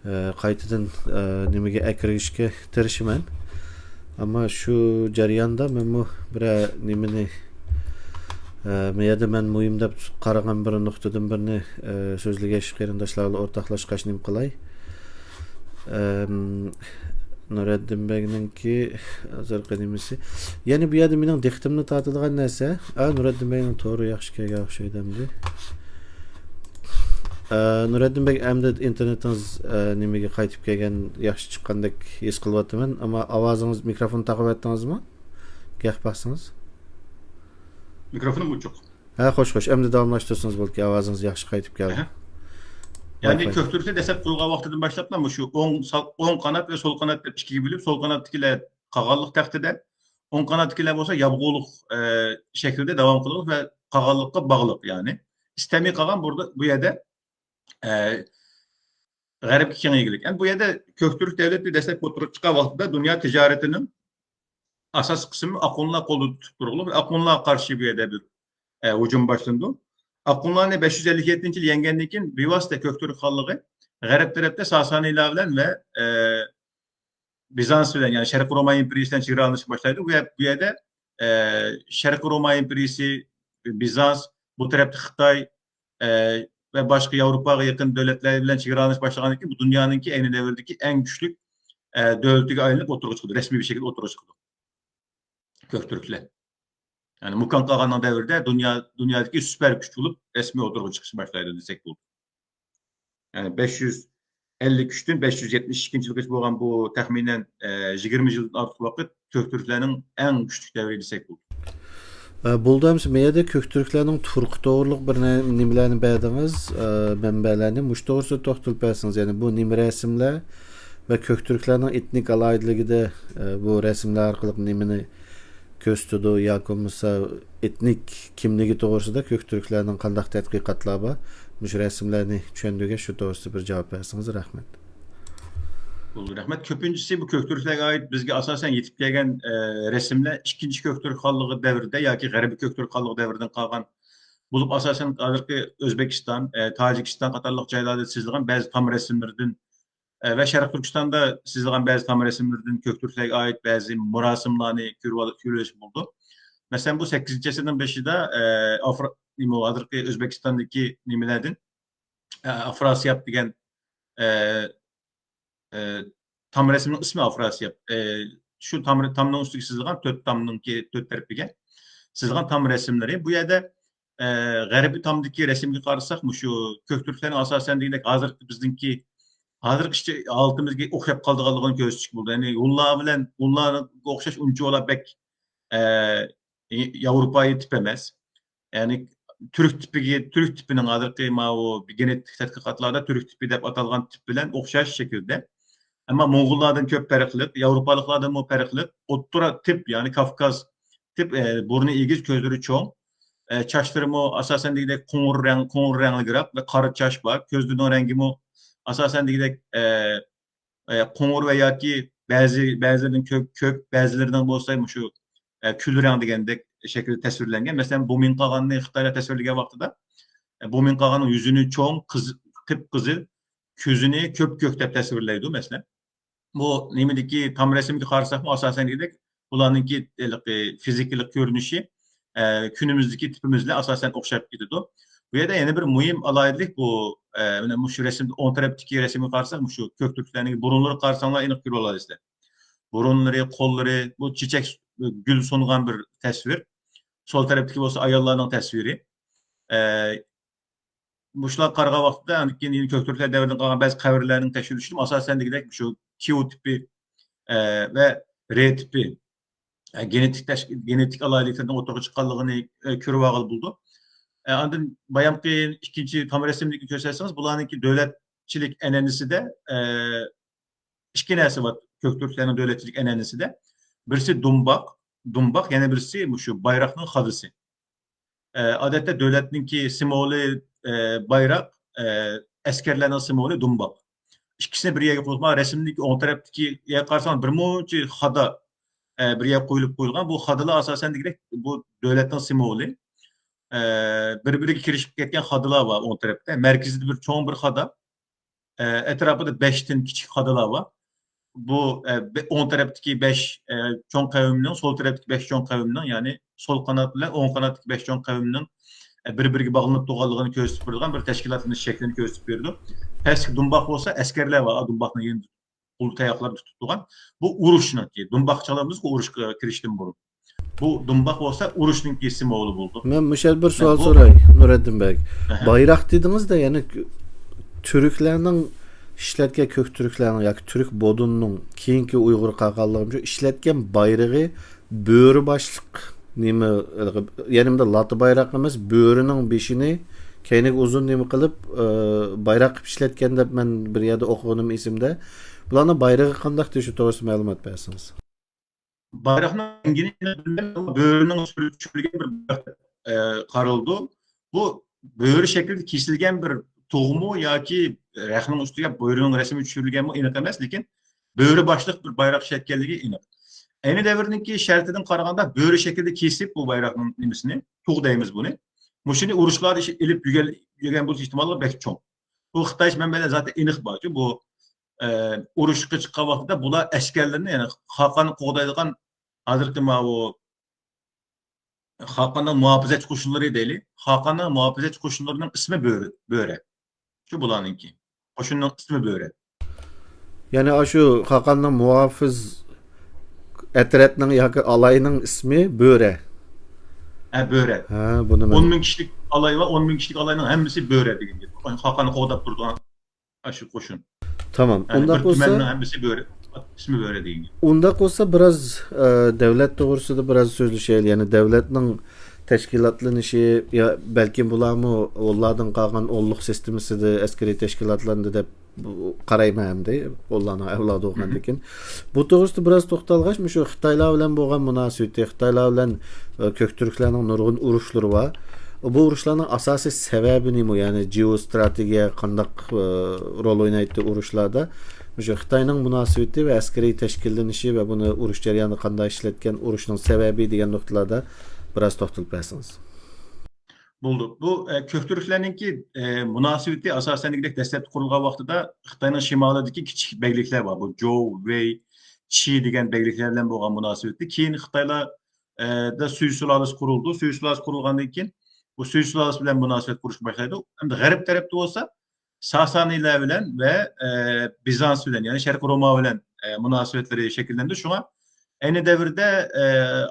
ئە، قايتىدىن، ئە، نېمىگە ئەكىرىشكە تىرىشىمەن. ئەمما شۇ جەرياندا مەنمۇ بىرەر نېمىنى، ئە، بۇ يەردە مەن مۇھىم دەپ قارىغان بىر نۇقتىدىن بىرنى، ئە، سۆزلىگەچ، قېرىنداشلار بىلەن ئورتاقلاشقاچ نېمە قىلاي. ئەم، نۇرەددىن بەگنىڭكى ھازىرقى نېمىسى. يەنى بۇ يەردە مېنىڭ دىققىتىمنى تارتىدىغان نەرسە، ئا، نۇرەددىن بەگنىڭ تورى ياخشى كەلگەن ئوخشايدۇ ئەمدى. ئە، نۇرەددىن بەگ، ئەمدى ئىنتېرنېتىڭىز، ئە، نېمىگە قايتىپ كەلگەن، ياخشى چىققاندەك ھېس قىلىۋاتىمەن. ئەمما ئاۋازىڭىز، مىكروفون تاقىۋەتتىڭىزمۇ؟ گەپ باقسىڭىز. مىكروفونۇم ئوچۇق. ھە، خوش، خوش. ئەمدى داۋاملاشتۇرسىڭىز بولدى، ئاۋازىڭىز ياخشى قايتىپ كەلدى. ئەھە. يەنى ۋاي فاي. كۆك تۈركلەر دەسلەپ قۇرۇلغان ۋاقتىدىن باشلاپلا مۇشۇ ئوڭ، سال-، ئوڭ قانات ۋە سول قانات دەپ ئىككىگە بۆلۈپ، سول قاناتتىكىلەر قالغانلىق تەختىدە، ئوڭ قاناتتىكىلەر بولسا ياۋغۇلۇق، ئە، شەكلىدە داۋام قىلىدۇ ۋە قالغانلىققا باغلىق، يەنى ئىستەمىي قالغان بۇردا، بۇ يەردە، ئە، غەربكە كېڭەيگۈلۈك. يەنى بۇ يەردە كۆك تۈرك دۆلىتى دەسلەپ ئوتتۇرىغا چىققان ۋاقتىدا دۇنيا تىجارىتىنىڭ ئاساسلىق قىسمى ئاخۇنلار قولىدا تۇتۇپ تۇرغۇلۇق. ئاخۇنلارغا قارشى بۇ يەردە بىر، ئە، ھۇجۇم باشلىنىدۇ. ئاخۇنلارنى بەش يۈز ئەللىك يەتتىنچى يىلى يەڭگەندىن كېيىن بىۋاسىتە كۆك تۈرك خانلىقى غەرب تەرەپتە ساسانىيلار بىلەن ۋە، ئە، بىزانس بىلەن، يەنى شەرقىي روما ئىمپېرىيىسى بىلەن چېگرالىنىشقا باشلايدۇ. بۇ يەر-، بۇ يەردە، ئە، شەرقىي روما ئىمپېرىيىسى، بىزانس، بۇ تەرەپتە خىتاي، ئە، ۋە باشقا ياۋروپاغا يېقىن دۆلەتلەر بىلەن چېگرالىنىش باشلىغاندىن كېيىن، بۇ دۇنيانىڭكى ئەينى دەۋردىكى ئەڭ كۈچلۈك، ئە، دۆلىتىگە ئايلىنىپ ئوتتۇرىغا چىقىدۇ، رەسمىي بىر شەكىلدە ئوتتۇرىغا چىقىدۇ. كۆك تۈركلەر. يەنى مۇكان قاغاننىڭ دەۋرىدە دۇنيا، دۇنيادىكى سۈپەر كۈچ بولۇپ رەسمىي ئوتتۇرىغا چىقىشقا باشلايدۇ دېسەك بولىدۇ. يەنى بەش يۈز ئەللىك ئۈچتىن بەش يۈز يەتمىش ئىككىنچى يىلغىچە بولغان بۇ تەخمىنەن، ئە، يىگىرمە يىلدىن ئارتۇق ۋاقىت كۆك تۈركلەرنىڭ ئەڭ كۈچلۈك دەۋرى دېسەك بولىدۇ. ئە، بولدى ئەمىسە، مەيەردە كۆك تۈركلەرنىڭ تۇرقى توغرۇلۇق بىر نە-، نېمىلەرنى بەردىڭىز، ئە، مەنبەلەرنى. مۇشۇ توغرىسىدا توختىلىپ بەرسىڭىز، يەنى بۇ نېمە رەسىملەر ۋە كۆك تۈركلەرنىڭ ئېتنىك ئالاھىدىلىكىدە، ئە، بۇ رەسىملەر ئارقىلىق نېمىنى كۆرسىتىدۇ ياكى بولمىسا ئېتنىك كىملىكى توغرىسىدا كۆك تۈركلەرنىڭ قانداق تەتقىقاتلار بار؟ مۇشۇ رەسىملەرنى چۈشەندۈرگەچ، شۇ توغرىسىدا بىر جاۋاب بەرسىڭىز، رەھمەت. بولدى، رەھمەت. كۆپىنچىسى بۇ كۆك تۈركلەرگە ئائىت بىزگە ئاساسەن يېتىپ كەلگەن، ئە، رەسىملەر ئىككىنچى كۆك تۈرك خانلىقى دەۋرىدە ياكى غەربىي كۆك تۈرك خانلىقى دەۋرىدىن قالغان بولۇپ، ئاساسەن ھازىرقى ئۆزبېكىستان، ئە، تاجىكىستان قاتارلىق جايلاردا سىزىلغان بەزى تام رەسىملىرىدىن، ئە، ۋە شەرقىي تۈركىستاندا سىزىلغان بەزى تام رەسىملىرىدىن كۆك تۈركلەرگە ئائىت بەزى مۇراسىملارنى كۆرۈۋال-، كۆرۈۋېلىش بولىدۇ. مەسىلەن، بۇ سەككىزىنچى ئەسىرنىڭ بېشىدا، ئە، ئافرا-، نېمە، ھازىرقى ئۆزبېكىستاندىكى نېمىلەردىن، ئە، ئافراسىياب دېگەن، ئە، ئە، تام رەسىمنىڭ ئىسمى ئافراسىياب. ئە، شۇ تام، تامنىڭ ئۈستىگە سىزىلغان، تۆت تامنىڭكى تۆت تەرىپىگە سىزىلغان تام رەسىملىرى. بۇ يەردە، ئە، غەربىي تامدىكى رەسىمگە قارىساق، مۇشۇ كۆك تۈركلەرنىڭ ئاساسەن دېگۈدەك ھازىرقى بىزنىڭكى، ھازىرقى ئىشچى ھالىتىمىزگە ئوخشاپ قالىدىغانلىقىنى كۆرسىتىشكە بولىدۇ. يەنى ھونلار بىلەن، ھونلارغا ئوخشاش ئۇنچىۋالا بەك، ئە، ياۋروپايى تىپ ئەمەس. يەنى تۈرك تىپىگە، تۈرك تىپىنىڭ ھازىرقى ماۋۇ گېنېتىك تەتقىقاتلاردا تۈرك تىپى دەپ ئاتالغان تىپ بىلەن ئوخشاش شەكىلدە. ئەمما موڭغۇللاردىن كۆپ پەرقلىق، ياۋروپالىقلاردىنمۇ پەرقلىق، ئوتتۇرا تىپ، يەنى كافكاز تىپ، ئە، بۇرنى ئېگىز، كۆزلىرى چوڭ، ئە، چاچلىرىمۇ ئاساسەن دېگۈدەك قوڭۇر رەڭ، قوڭۇر رەڭلىكرەك ۋە قارا چاچ بار. كۆزلىرىنىڭ رەڭگىمۇ ئاساسەن دېگۈدەك، ئە، ئە، قوڭۇر ۋە ياكى بەزى، بەزىلىرىنىڭ كۆك، كۆك، بەزىلىرىنىڭ بولسا مۇشۇ، ئە، كۈل رەڭ دېگەندەك شەكىلدە تەسۋىرلەنگەن. مەسىلەن، بۇمىن قاغاننى خىتايلار تەسۋىرلىگەن ۋاقتىدا، ئە، بۇمىن قاغاننىڭ يۈزىنى چوڭ، قىز-، قىپقىزىل، كۆزىنى كۆپكۆك دەپ تەسۋىرلەيدۇ، مەسىلەن. بۇ نېمىدىكى تام رەسىمگە قارىساقمۇ، ئاساسەن دېگۈدەك بۇلارنىڭكى ھېلىقى فىزىكىلىق كۆرۈنۈشى، ئە، كۈنىمىزدىكى تىپىمىز بىلەن ئاساسەن ئوخشاپ كېتىدۇ. بۇ يەردە يەنە بىر مۇھىم ئالاھىدىلىك بۇ، ئە، مانا مۇشۇ رەسىمدە ئوڭ تەرەپتىكى رەسىمگە قارىساق، مۇشۇ كۆك تۈركلەرنىڭ بۇرۇنلىرىغا قارىساڭلار ئېنىق كۆرۈۋالالايسىلەر. بۇرۇنلىرى، قوللىرى، بۇ چېچەك، گۈل سۇنغان بىر تەسۋىر. سول تەرەپتىكى بولسا ئاياللارنىڭ تەسۋىرى. ئە، مۇشۇلارغا قارىغان ۋاقىتتا، ئاندىن كېيىن يەنە كۆك تۈركلەر دەۋرىدىن قالغان بەزى قەبرىلەرنىڭ تەكشۈرۈلۈشىدە ئاساسەن دېگۈدەك شۇ كيۇ تىپى، ئە، ۋە رې تىپى، ئە، گېنېتىك تەشكىل، گېنېتىك ئالاھىدىلىكلىرىنىڭ ئوتتۇرىغا چىققانلىقىنى، ئە، كۆرۈۋالغىلى بولىدۇ. ئە، ئاندىن بايامقى ئىككىنچى تام رەسىمدىكى كۆرسەتسىڭىز، بۇلارنىڭكى دۆلەتچىلىك ئەنئەنىسىدە، ئە، ئىككى نەرسە بار كۆك تۈركلەرنىڭ دۆلەتچىلىك ئەنئەنىسىدە. بىرسى دۇمباق، دۇمباق، يەنە بىرسى مۇشۇ بايراقنىڭ خادىسى. ئە، ئادەتتە دۆلەتنىڭكى سىمۋولى، ئە، بايراق، ئە، ئەسكەرلەرنىڭ سىمۋولى دۇمباق. ئىككىسىنى بىر يەرگە قويۇپ، رەسىمدىكى ئوڭ تەرەپتىكى يەرگە قارىساڭ، بىر مۇنچە خادا، ئە، بىر يەرگە قويۇلۇپ قويۇلغان. بۇ خادىلار ئاساسەن دېگۈدەك بۇ دۆلەتنىڭ سىمۋولى. ئە، بىر-بىرىگە كىرىشىپ كەتكەن خادىلار بار ئوڭ تەرەپتە. مەركىزىدە بىر چوڭ بىر خادا. ئە، ئەتراپىدا بەشتىن كىچىك خادىلار بار. بۇ، ئە، بە-، ئوڭ تەرەپتىكى بەش، ئە، چوڭ قەۋمنىڭ، سول تەرەپتىكى بەش چوڭ قەۋمنىڭ، يەنى سول قانات بىلەن ئوڭ قاناتتىكى بەش چوڭ قەۋمنىڭ، ئە، بىر-بىرىگە باغلىنىپ تۇرغانلىقىنى كۆرسىتىپ بېرىدىغان بىر تەشكىلاتلىنىش شەكلىنى كۆرسىتىپ بېرىدۇ. پەسكى دۇمباق بولسا ئەسكەرلەر بار، دۇمباقنىڭ يېنىدا قول تاياقلار تۇتۇپ تۇرغان. بۇ ئۇرۇشنىڭكى، دۇمباق چالىمىزغۇ ئۇرۇشقا كىرىشتىن بۇرۇن. بۇ دۇمباق بولسا ئۇرۇشنىڭكى سىمۋولى بولىدۇ. مەن مۇشۇ يەردە بىر سوئال بۇ سوراي، نۇرەددىن بەگ. ئەھە. بايراق دېدىڭىز-دە، يەنى تۈركلەرنىڭ ئىشلەتكەن، كۆك تۈركلەرنىڭ ياكى تۈرك بودۇننىڭ كېيىنكى ئۇيغۇر قالغانلىرى ئىشلەتكەن بايرىقى بۆرە باشلىق نېمە، يەنە بۇنداق لاتا بايراق ئەمەس، بۆرىنىڭ بېشىنى كەينىگە ئۇزۇن نېمە قىلىپ، ئى، بايراق قىلىپ ئىشلەتكەن دەپ مەن بىر يەردە ئوقۇغىنىم ئېسىمدە. بۇلارنىڭ بايرىقى قانداق، شۇ توغرىسىدا مەلۇمات بەرسىڭىز. بايراقنىڭ رەڭگىنى بۆرىنىڭ سۈرىتى چۈشۈرۈلگەن بىر بايراق، ئە، قارىلىدۇ. بۇ بۆرە شەكلىدە كېسىلگەن بىر تۇغمۇ ياكى رەختنىڭ ئۈستىگە بۆرىنىڭ رەسىمى چۈشۈرۈلگەنمۇ ئېنىق ئەمەس، لېكىن بۆرە باشلىق بىر بايراق ئىشلەتكەنلىكى ئېنىق. ئەينى دەۋرنىڭكى شەرتىدىن قارىغاندا، بۆرە شەكلىدە كېسىپ، بۇ بايراقنىڭ نېمىسىنى، تۇغ دەيمىز بۇنى. مۇشۇنى ئۇرۇشلاردا ئېلىپ يۈرگەن، يۈرگەن بولۇش ئېھتىماللىقى بەك چوڭ. بۇ خىتاي مەنبەلەردە زاتەن ئېنىق بارچۇ، بۇ ئە، ئۇرۇشقا چىققان ۋاقتىدا بۇلار ئەسكەرلىرىنى، يەنى خاقاننى قوغدايدىغان ھازىرقى ماۋۇ خاقاننىڭ مۇھاپىزەتچى قوشۇنلىرى دەيلى. خاقاننىڭ مۇھاپىزەتچى قوشۇنلىرىنىڭ ئىسمى بۆرە، بۆرە. شۇ بۇلارنىڭكى. قوشۇننىڭ ئىسمى بۆرە. يەنى ئاشۇ خاقاننىڭ مۇھاپىز ئەترەتنىڭ ياكى ئالاينىڭ ئىسمى بۆرە. ھە، بۆرە. ھە، بۇنى ئون مىڭ كىشىلىك ئالاي بار، ئون مىڭ كىشىلىك ئالاينىڭ ھەممىسى بۆرە دېگەن گەپ. خاقاننى قوغداپ تۇرىدىغان ئاشۇ قوشۇن. تامام. يەنى ئۇنداق بىر بولسا، تۈمەننىڭ ھەممىسى بۆرە، ئىسمى بۆرە دېگەن گەپ. ئۇنداق بولسا، بىراز، ئە، دۆلەت توغرىسىدا بىراز سۆزلىشەيلى. يەنى دۆلەتنىڭ تەشكىلاتلىنىشى، يا بەلكىم بۇلارمۇ ھونلاردىن قالغان ھونلۇق سىستېمىسىدا ئەسكىرىي تەشكىلاتلاندى دەپ قارايمەن ئەمدى، ھونلارنىڭ ئەۋلادى بولغاندىكىن. بۇ توغرىسىدا بىراز توختالغاچ، مۇشۇ خىتايلار بىلەن بولغان مۇناسىۋىتى، خىتايلار بىلەن، ئە، كۆك تۈركلەرنىڭ نۇرغۇن ئۇرۇشلىرى بار. بۇ ئۇرۇشلارنىڭ ئاساسىي سەۋەبى نېمە؟ يەنى جېئوستراتېگىيە قانداق، ئە، رول ئوينايتتى ئۇرۇشلاردا؟ مۇشۇ خىتاينىڭ مۇناسىۋىتى ۋە ئەسكىرىي تەشكىللىنىشى ۋە بۇنى ئۇرۇش جەريانىدا قانداق ئىشلەتكەن، ئۇرۇشنىڭ سەۋەبى دېگەن نۇقتىلاردا بىراز توختىلىپ بەرسىڭىز. بولدى. بۇ، ئە، كۆك تۈركلەرنىڭكى، ئە، مۇناسىۋىتى ئاساسەن دېگۈدەك دەسلەپتە قۇرۇلغان ۋاقتىدا خىتاينىڭ شىمالىدىكى كىچىك بەگلىكلەر بار. بۇ جوۋ، ۋېي، چى دېگەن بەگلىكلەر بىلەن بولغان مۇناسىۋىتى. كېيىن خىتايلار، ئە، دا سۈي سۇلالىسى قۇرۇلدى. سۈي سۇلالىسى قۇرۇلغاندىن كېيىن بۇ سۈي سۇلالىسى بىلەن مۇناسىۋەت قۇرۇشقا باشلايدۇ. ئەمدى غەرب تەرەپتە بولسا ساسانىيلار بىلەن ۋە، ئە، بىزانس بىلەن، يەنى شەرقىي روما بىلەن، ئە، مۇناسىۋەتلىرى شەكىللەندى. شۇڭا، ئەينى دەۋردە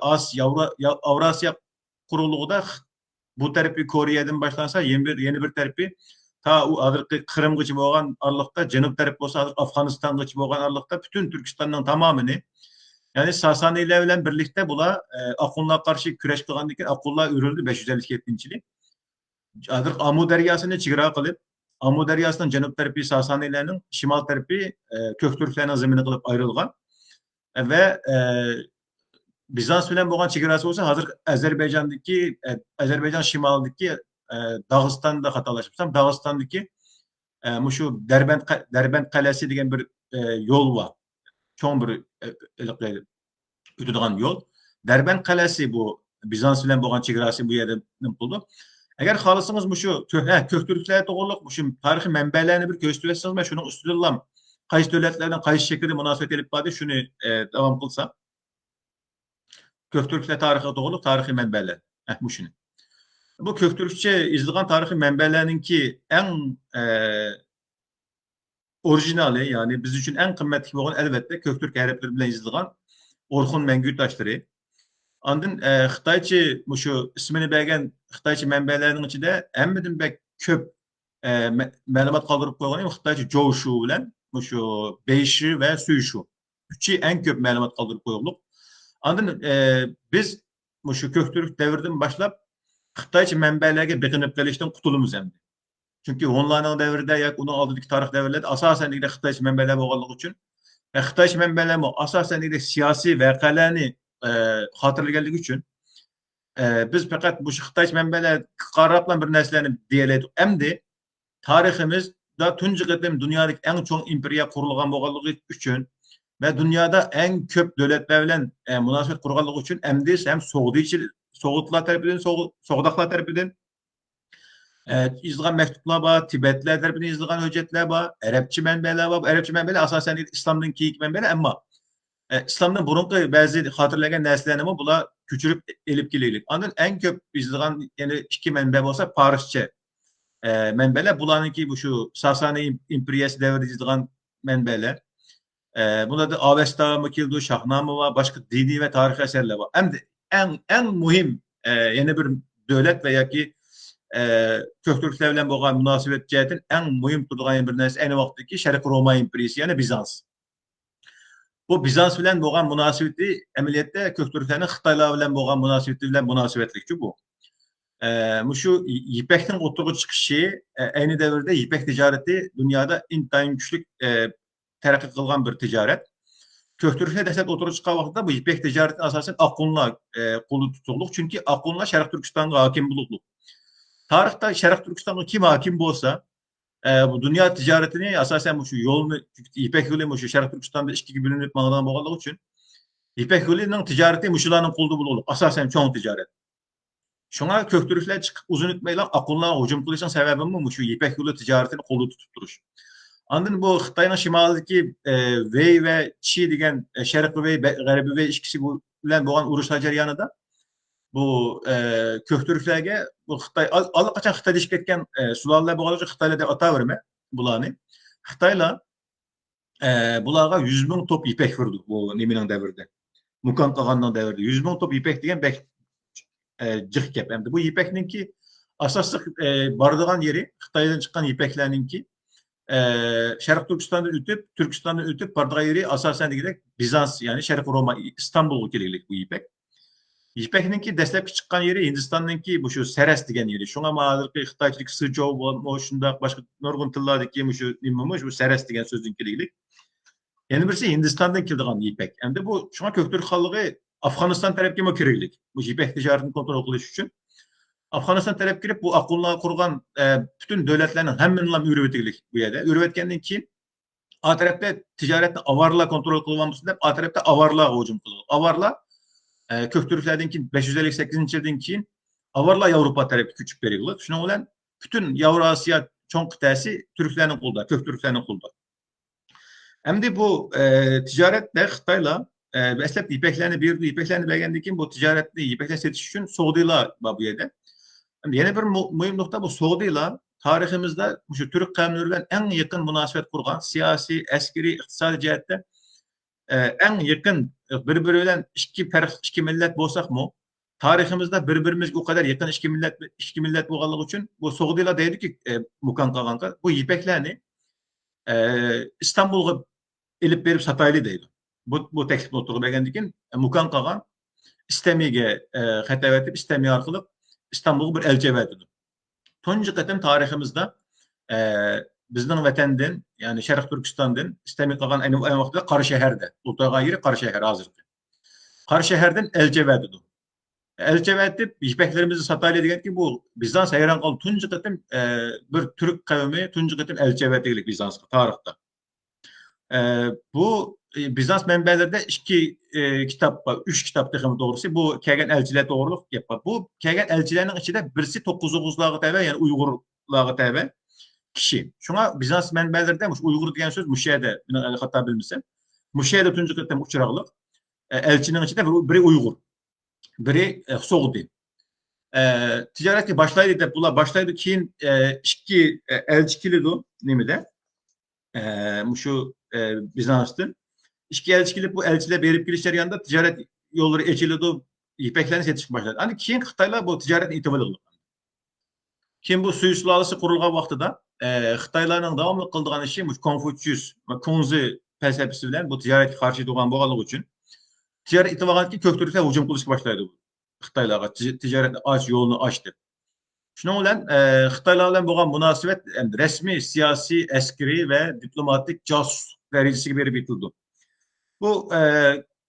ئاس ياۋرا ياۋ ئاۋراسىيا قۇرۇقلۇقىدا بۇ تەرىپى كورېيەدىن باشلانسا، يەنە بىر يەنە بىر تەرىپى تا ئۇ ھازىرقى قىرىمغىچە بولغان ئارىلىقتا، جەنۇب تەرىپى بولسا ھازىر ئافغانىستانغىچە بولغان ئارىلىقتا پۈتۈن تۈركىستاننىڭ تامامىنى، يەنى ساسانىيلار بىلەن بىرلىكتە بۇلار ئاقۇنلارغا قارشى كۈرەش قىلغاندىن كېيىن، ئاقۇنلار ئۆرۈلدى بەش يۈز ئەللىك يەتتىنچى يىلى. ھازىر ئامۇ دەرياسىنى چېگرا قىلىپ، ئامۇ دەرياسىنىڭ جەنۇب تەرىپى ساسانىيلارنىڭ، شىمال تەرىپى كۆك تۈركلەرنىڭ زېمىنى قىلىپ ئايرىلغان. ۋە بىزانس بىلەن بولغان چېگراسى بولسا ھازىر ئەزەربەيجاندىكى، ئەزەربەيجان شىمالىدىكى، داغىستاندا، خاتالاشمىسام، داغىستاندىكى مۇشۇ دەربەند دەربەند قەلئەسى دېگەن بىر يول بار. چوڭ بىر ئۆتىدىغان يول. دەربەند قەلئەسى بۇ بىزانس بىلەن بولغان چېگراسى بۇ يەردە نېمە قىلىدۇ. ئەگەر خالىسىڭىز مۇشۇ كۆك تۈركلەر توغرۇلۇق مۇشۇ تارىخىي مەنبەلەرنى بىر كۆرسىتىۋەتسىڭىز، مەن شۇنىڭ ئۈستىدىنلا قايسى دۆلەتلەرنىڭ قايسى شەكىلدە مۇناسىۋەت ئېلىپ باردى، شۇنى داۋام قىلسام. كۆك تۈركلەر تارىخى توغرۇلۇق تارىخىي مەنبەلەر. ئەھ، مۇشۇنى. بۇ كۆك تۈركچە يېزىلغان تارىخىي مەنبەلەرنىڭكى ئەڭ ئورىگىنالى، يەنى بىز ئۈچۈن ئەڭ قىممەتلىك بولغان، ئەلۋەتتە، كۆك تۈرك ھەرپلىرى بىلەن يېزىلغان ئورخۇن مەڭگۈ تاشلىرى. ئاندىن ئە، خىتايچە مۇشۇ ئىسمىنى بەرگەن خىتايچە مەنبەلەرنىڭ ئىچىدە ھەممىدىن بەك كۆپ ئە، مە- مەلۇمات قالدۇرۇپ قويغىنى خىتايچە جوۋشۇ بىلەن مۇشۇ بېيشى ۋە سۈيشۇ. ئۈچى ئەڭ كۆپ مەلۇمات قالدۇرۇپ قويغۇلۇق. ئاندىن ئە، بىز مۇشۇ كۆك تۈرك دەۋرىدىن باشلاپ خىتايچە مەنبەلەرگە بېقىنىپ قېلىشتىن قۇتۇلىمىز ئەمدى. چۈنكى ھونلارنىڭ دەۋرىدە ياكى ئۇنىڭ ئالدىدىكى تارىخ دەۋرلەردە ئاساسەن دېگەندەك خىتايچە مەنبەلەر بولغانلىقى ئۈچۈن، ئە، خىتايچە مەنبەلەرمۇ ئاساسەن دېگەندەك سىياسىي ۋەقەلەرنى ئە، خاتىرىلىگەنلىكى ئۈچۈن، ئە، بىز پەقەت مۇشۇ خىتايچە مەنبەلەرگە قاراپلا بىر نەرسىلەرنى دېيەلەيدۇق. ئەمدى تارىخىمىزدا تۇنجى قېتىم دۇنيادىكى ئەڭ چوڭ ئىمپېرىيە قۇرۇلغان بولغانلىقى ئۈچۈن ۋە دۇنيادا ئەڭ كۆپ دۆلەتلەر بىلەن ئە، مۇناسىۋەت قۇرغانلىقى ئۈچۈن ئەمدى ھەم سوغدىچى، سوغۇتلار تەرىپىدىن، سوغ-، سوغداقلار تەرىپىدىن ئە، يېزىلغان مەكتۇپلار بار، تىبەتلەر تەرىپىدىن يېزىلغان ھۆججەتلەر بار، ئەرەبچە مەنبەلەر بار. بۇ ئەرەبچە مەنبەلەر ئاساسەن ئىسلامدىن كېيىنكى مەنبەلەر، ئەمما ئە، ئىسلامدىن بۇرۇنقى بەزى خاتىرىلەنگەن نەرسىلەرنىمۇ بۇلار كۆچۈرۈپ ئېلىپ كېلىگلىك. ئاندىن ئەڭ كۆپ يېزىلغان يەنە ئىككى مەنبە بولسا پارسچە ئە، مەنبەلەر. بۇلارنىڭكى مۇشۇ ساسانى ئىم-، ئىمپېرىيەسى دەۋرىدە يېزىلغان مەنبەلەر. ئە، بۇلاردا ئاۋەستامۇ كېلىدۇ، شاھنامە بار، باشقا دىنىي ۋە تارىخىي ئەسەرلەر بار. ئەمدى ئەڭ، ئەڭ مۇھىم، ئە، يەنە بىر دۆلەت ۋە ياكى، ئە، كۆك تۈركلەر بىلەن بولغان مۇناسىۋەت جەھەتتىن ئەڭ مۇھىم تۇرىدىغان يەنە بىر نەرسە ئەينى ۋاقىتتىكى شەرقىي روما ئىمپېرىيىسى، يەنى بىزانس. بۇ بىزانس بىلەن بولغان مۇناسىۋىتى ئەمەلىيەتتە كۆك تۈركلەرنىڭ خىتايلار بىلەن بولغان مۇناسىۋىتى بىلەن مۇناسىۋەتلىكچۇ بۇ. ئە، مۇشۇ يىپەكنىڭ ئوتتۇرىغا چىقىشى، ئە، ئەينى دەۋردە يىپەك تىجارىتى دۇنيادا ئىنتايىن كۈچلۈك، ئە، تەرەققىي قىلغان بىر تىجارەت. كۆك تۈركلەر دەسلەپ ئوتتۇرىغا چىققان ۋاقىتتا بۇ يىپەك تىجارىتىنى ئاساسەن ئاقۇنلار، ئە، قولدا تۇتۇقلۇق. چۈنكى ئاقۇنلار شەرقىي تۈركىستانغا ھاكىم بولۇقلۇق. تارىختا شەرقىي تۈركىستانغا كىم ھاكىم بولسا، ئە، بۇ دۇنيا تىجارىتىنى ئاساسەن مۇشۇ يولنى، يىپەك يولى مۇشۇ شەرقىي تۈركىستاندا ئىككىگە بۆلۈنۈپ ماڭىدىغان بولغانلىقى ئۈچۈن، يىپەك يولىنىڭ تىجارىتى مۇشۇلارنىڭ قولىدا بولغانلىق، ئاساسەن چوڭ تىجارەت. شۇڭا كۆك تۈركلەر چىقىپ ئۇزۇن ئۆتمەيلا ئاقۇنلارغا ھۇجۇم قىلىشنىڭ سەۋەبىمۇ مۇشۇ يىپەك يولى تىجارىتىنى قولدا تۇتۇپ تۇرۇش. ئاندىن بۇ خىتاينىڭ شىمالىدىكى، ئە، ۋېي ۋە چى دېگەن، ئە، شەرقىي ۋېي، بە-، غەربىي ۋېي ئىككىسى بۇ بىلەن بولغان ئۇرۇشلار جەريانىدا بۇ، ئە، كۆك تۈركلەرگە بۇ خىتاي، ئال-، ئاللىقاچان خىتايلىشىپ كەتكەن، ئە، سۇلالىلەر بولغانلىقى ئۈچۈن خىتايلار دەپ ئاتاۋېرىمەن بۇلارنى. خىتايلار، ئە، بۇلارغا يۈز مىڭ توپ يىپەك بېرىدۇ بۇ نېمىنىڭ دەۋرىدە. مۇكان قاغاننىڭ دەۋرىدە. يۈز مىڭ توپ يىپەك دېگەن بەك، ئە، جىق گەپ. ئەمدى بۇ يىپەكنىڭكى ئاساسلىق، ئە، بارىدىغان يېرى خىتايدىن چىققان يىپەكلەرنىڭكى ئە، شەرقىي تۈركىستاندىن ئۆتۈپ، تۈركىستاندىن ئۆتۈپ بارىدىغان يېرى ئاساسەن دېگۈدەك بىزانس، يەنى شەرقىي روما، ئىستانبۇلغا كېلىگلىك بۇ يىپەك. يىپەكنىڭكى دەسلەپكى چىققان يېرى ھىندىستاننىڭكى مۇشۇ سەرەس دېگەن يېرى. شۇڭا مانا ھازىرقى خىتايچىلىك سىچۇ بولۇپمۇ شۇنداق باشقا نۇرغۇن تىللاردىكى مۇشۇ نېمىمۇ شۇ سەرەس دېگەن سۆزدىن كېلىگلىك. يەنە بىرسى ھىندىستاندىن كېلىدىغان يىپەك. ئەمدى بۇ شۇڭا كۆك تۈرك خانلىقى ئافغانىستان تەرەپكىمۇ كىرگلىك. مۇشۇ يىپەك تىجارىتىنى كونترول قىلىش ئۈچۈن. ئافغانىستان تەرەپ كىرىپ، بۇ ئاقۇنلار قۇرغان، ئە، پۈتۈن دۆلەتلەرنىڭ ھەممىنىلا ئۆرۈۋېتىگلىك بۇ يەردە. ئۆرۈۋەتكەندىن كېيىن، ئا تەرەپتە تىجارەتنى ئاۋارىلار كونترول قىلىۋالمىسۇن دەپ، ئا تەرەپتە ئاۋارىلارغا ھۇجۇم قىلىدۇ. ئاۋارىلار، ئە، كۆك تۈركلەردىن كېيىن، بەش يۈز ئەللىك سەككىزىنچى يىلدىن كېيىن ئاۋارىلار ياۋروپا تەرەپكە كۆچۈپ بېرىگلىك. شۇنىڭ بىلەن پۈتۈن ياۋراسىيا چوڭ قىتئەسى تۈركلەرنىڭ قولىدا، كۆك تۈركلەرنىڭ قولىدا. ئەمدى بۇ، ئە، تىجارەتتە خىتايلار، ئە، دەسلەپ يىپەكلەرنى بېرىدۇ. يىپەكلەرنى بەرگەندىن كېيىن بۇ تىجارەتنى، يىپەكلەرنى سېتىش ئۈچۈن سوغدىلار بار بۇ يەردە. ئەمدى يەنە بىر مۇ-، مۇھىم نۇقتا، بۇ سوغدىلار تارىخىمىزدا مۇشۇ تۈرك قەۋملىرى بىلەن ئەڭ يېقىن مۇناسىۋەت قۇرغان، سىياسىي، ئەسكىرىي، ئىقتىسادىي جەھەتتە ئە، ئەڭ يېقىن، بىر-بىرى بىلەن ئىككى پەرق، ئىككى مىللەت بولساقمۇ، تارىخىمىزدا بىر-بىرىمىزگە ئۇ قەدەر يېقىن ئىككى مىللەت، ئىككى مىللەت بولغانلىقى ئۈچۈن، بۇ سوغدىلا دەيدۇكى، ئە، مۇكان قاغانغا، بۇ يىپەكلەرنى، ئە، ئىستانبۇلغا ئېلىپ بېرىپ ساتايلى دەيدۇ. بۇ، بۇ تەكلىپنى ئوتتۇرىغا بەرگەندىن كېيىن، مۇكان قاغان ئىستەمىگە، ئە، خەت ئەۋەتىپ، ئىستەمى ئارقىلىق ئىستانبۇلغا بىر ئەلچى ئەۋەتىدۇ. تۇنجى قېتىم تارىخىمىزدا، ئە، بىزنىڭ ۋەتەندىن، يەنى شەرقىي تۈركىستاندىن ئىستەمى قاغان ئەينى، ئەينى ۋاقىتتا قاراشەھەردە، ئولتۇرغان يېرى قاراشەھەر ھازىرقى. قاراشەھەردىن ئەلچى ئەۋەتىدۇ. ئەلچى ئەۋەتىپ، يىپەكلىرىمىزنى ساتايلى دېگەندىكىن، بۇ بىزانس ھەيران قالدى. تۇنجى قېتىم، ئە، بىر تۈرك قەۋمى تۇنجى قېتىم ئەلچى ئەۋەتكەنلىك بىزانسقا تارىختا. ئە، بۇ، ئە، بىزانس مەنبەلىرىدە ئىككى، ئە، كىتاب بار، ئۈچ كىتاب تېخىمۇ توغرىسى. بۇ كەلگەن ئەلچىلەر توغرىلىق گەپ بار. بۇ كەلگەن ئەلچىلەرنىڭ ئىچىدە بىرسى توققۇز ئوغۇزلارغا تەۋە، يەنى ئۇيغۇرلارغا تەۋە كىشى. شۇڭا بىزانس مەنبەلىرىدە مۇشۇ ئۇيغۇر دېگەن سۆز مۇشۇ يەردە، مېنىڭ ئەگەر خاتا بىلمىسەم، مۇشۇ يەردە تۇنجى قېتىم ئۇچراقلىق. ئە، ئەلچىنىڭ ئىچىدە بىرى ئۇيغۇر، بىرى، ئە، سوغدى. ئە، تىجارەتكە باشلايلى دەپ بۇلار باشلايدۇ. كېيىن، ئە، ئىككى، ئە، ئەلچى كېلىدۇ نېمىدە؟ ئە، مۇشۇ، ئە، بىزانستىن. ئىككى ئەلچى كېلىپ، بۇ ئەلچىلەر بېرىپ كېلىش جەريانىدا تىجارەت يوللىرى ئېچىلىدۇ، يىپەكلەرنى سېتىشقا باشلايدۇ. ئاندىن كېيىن خىتايلار بۇ تىجارەتنى ئېتىۋالىدۇ. كېيىن بۇ سۈي سۇلالىسى قۇرۇلغان ۋاقتىدا، ئە، خىتايلارنىڭ داۋاملىق قىلىدىغان ئىشى مۇشۇ كونفۇچيۇس ۋە كۇڭزى پەلسەپىسى بىلەن بۇ تىجارەتكە قارشى تۇرغان بولغانلىقى ئۈچۈن، تىجارەت ئېتىۋالغاندىن كېيىن كۆك تۈركلەر ھۇجۇم قىلىشقا باشلايدۇ خىتايلارغا، تىج-، تىجارەتنى ئاچ، يولنى ئاچ دەپ. شۇنىڭ بىلەن، ئە، خىتايلار بىلەن بولغان مۇناسىۋەت ئەمدى رەسمىي سىياسىي، ئەسكىرىي ۋە دىپلوماتىك جاسۇسلۇق دەرىجىسىگە بېرىپ يېتىلىدۇ. بۇ، ئە،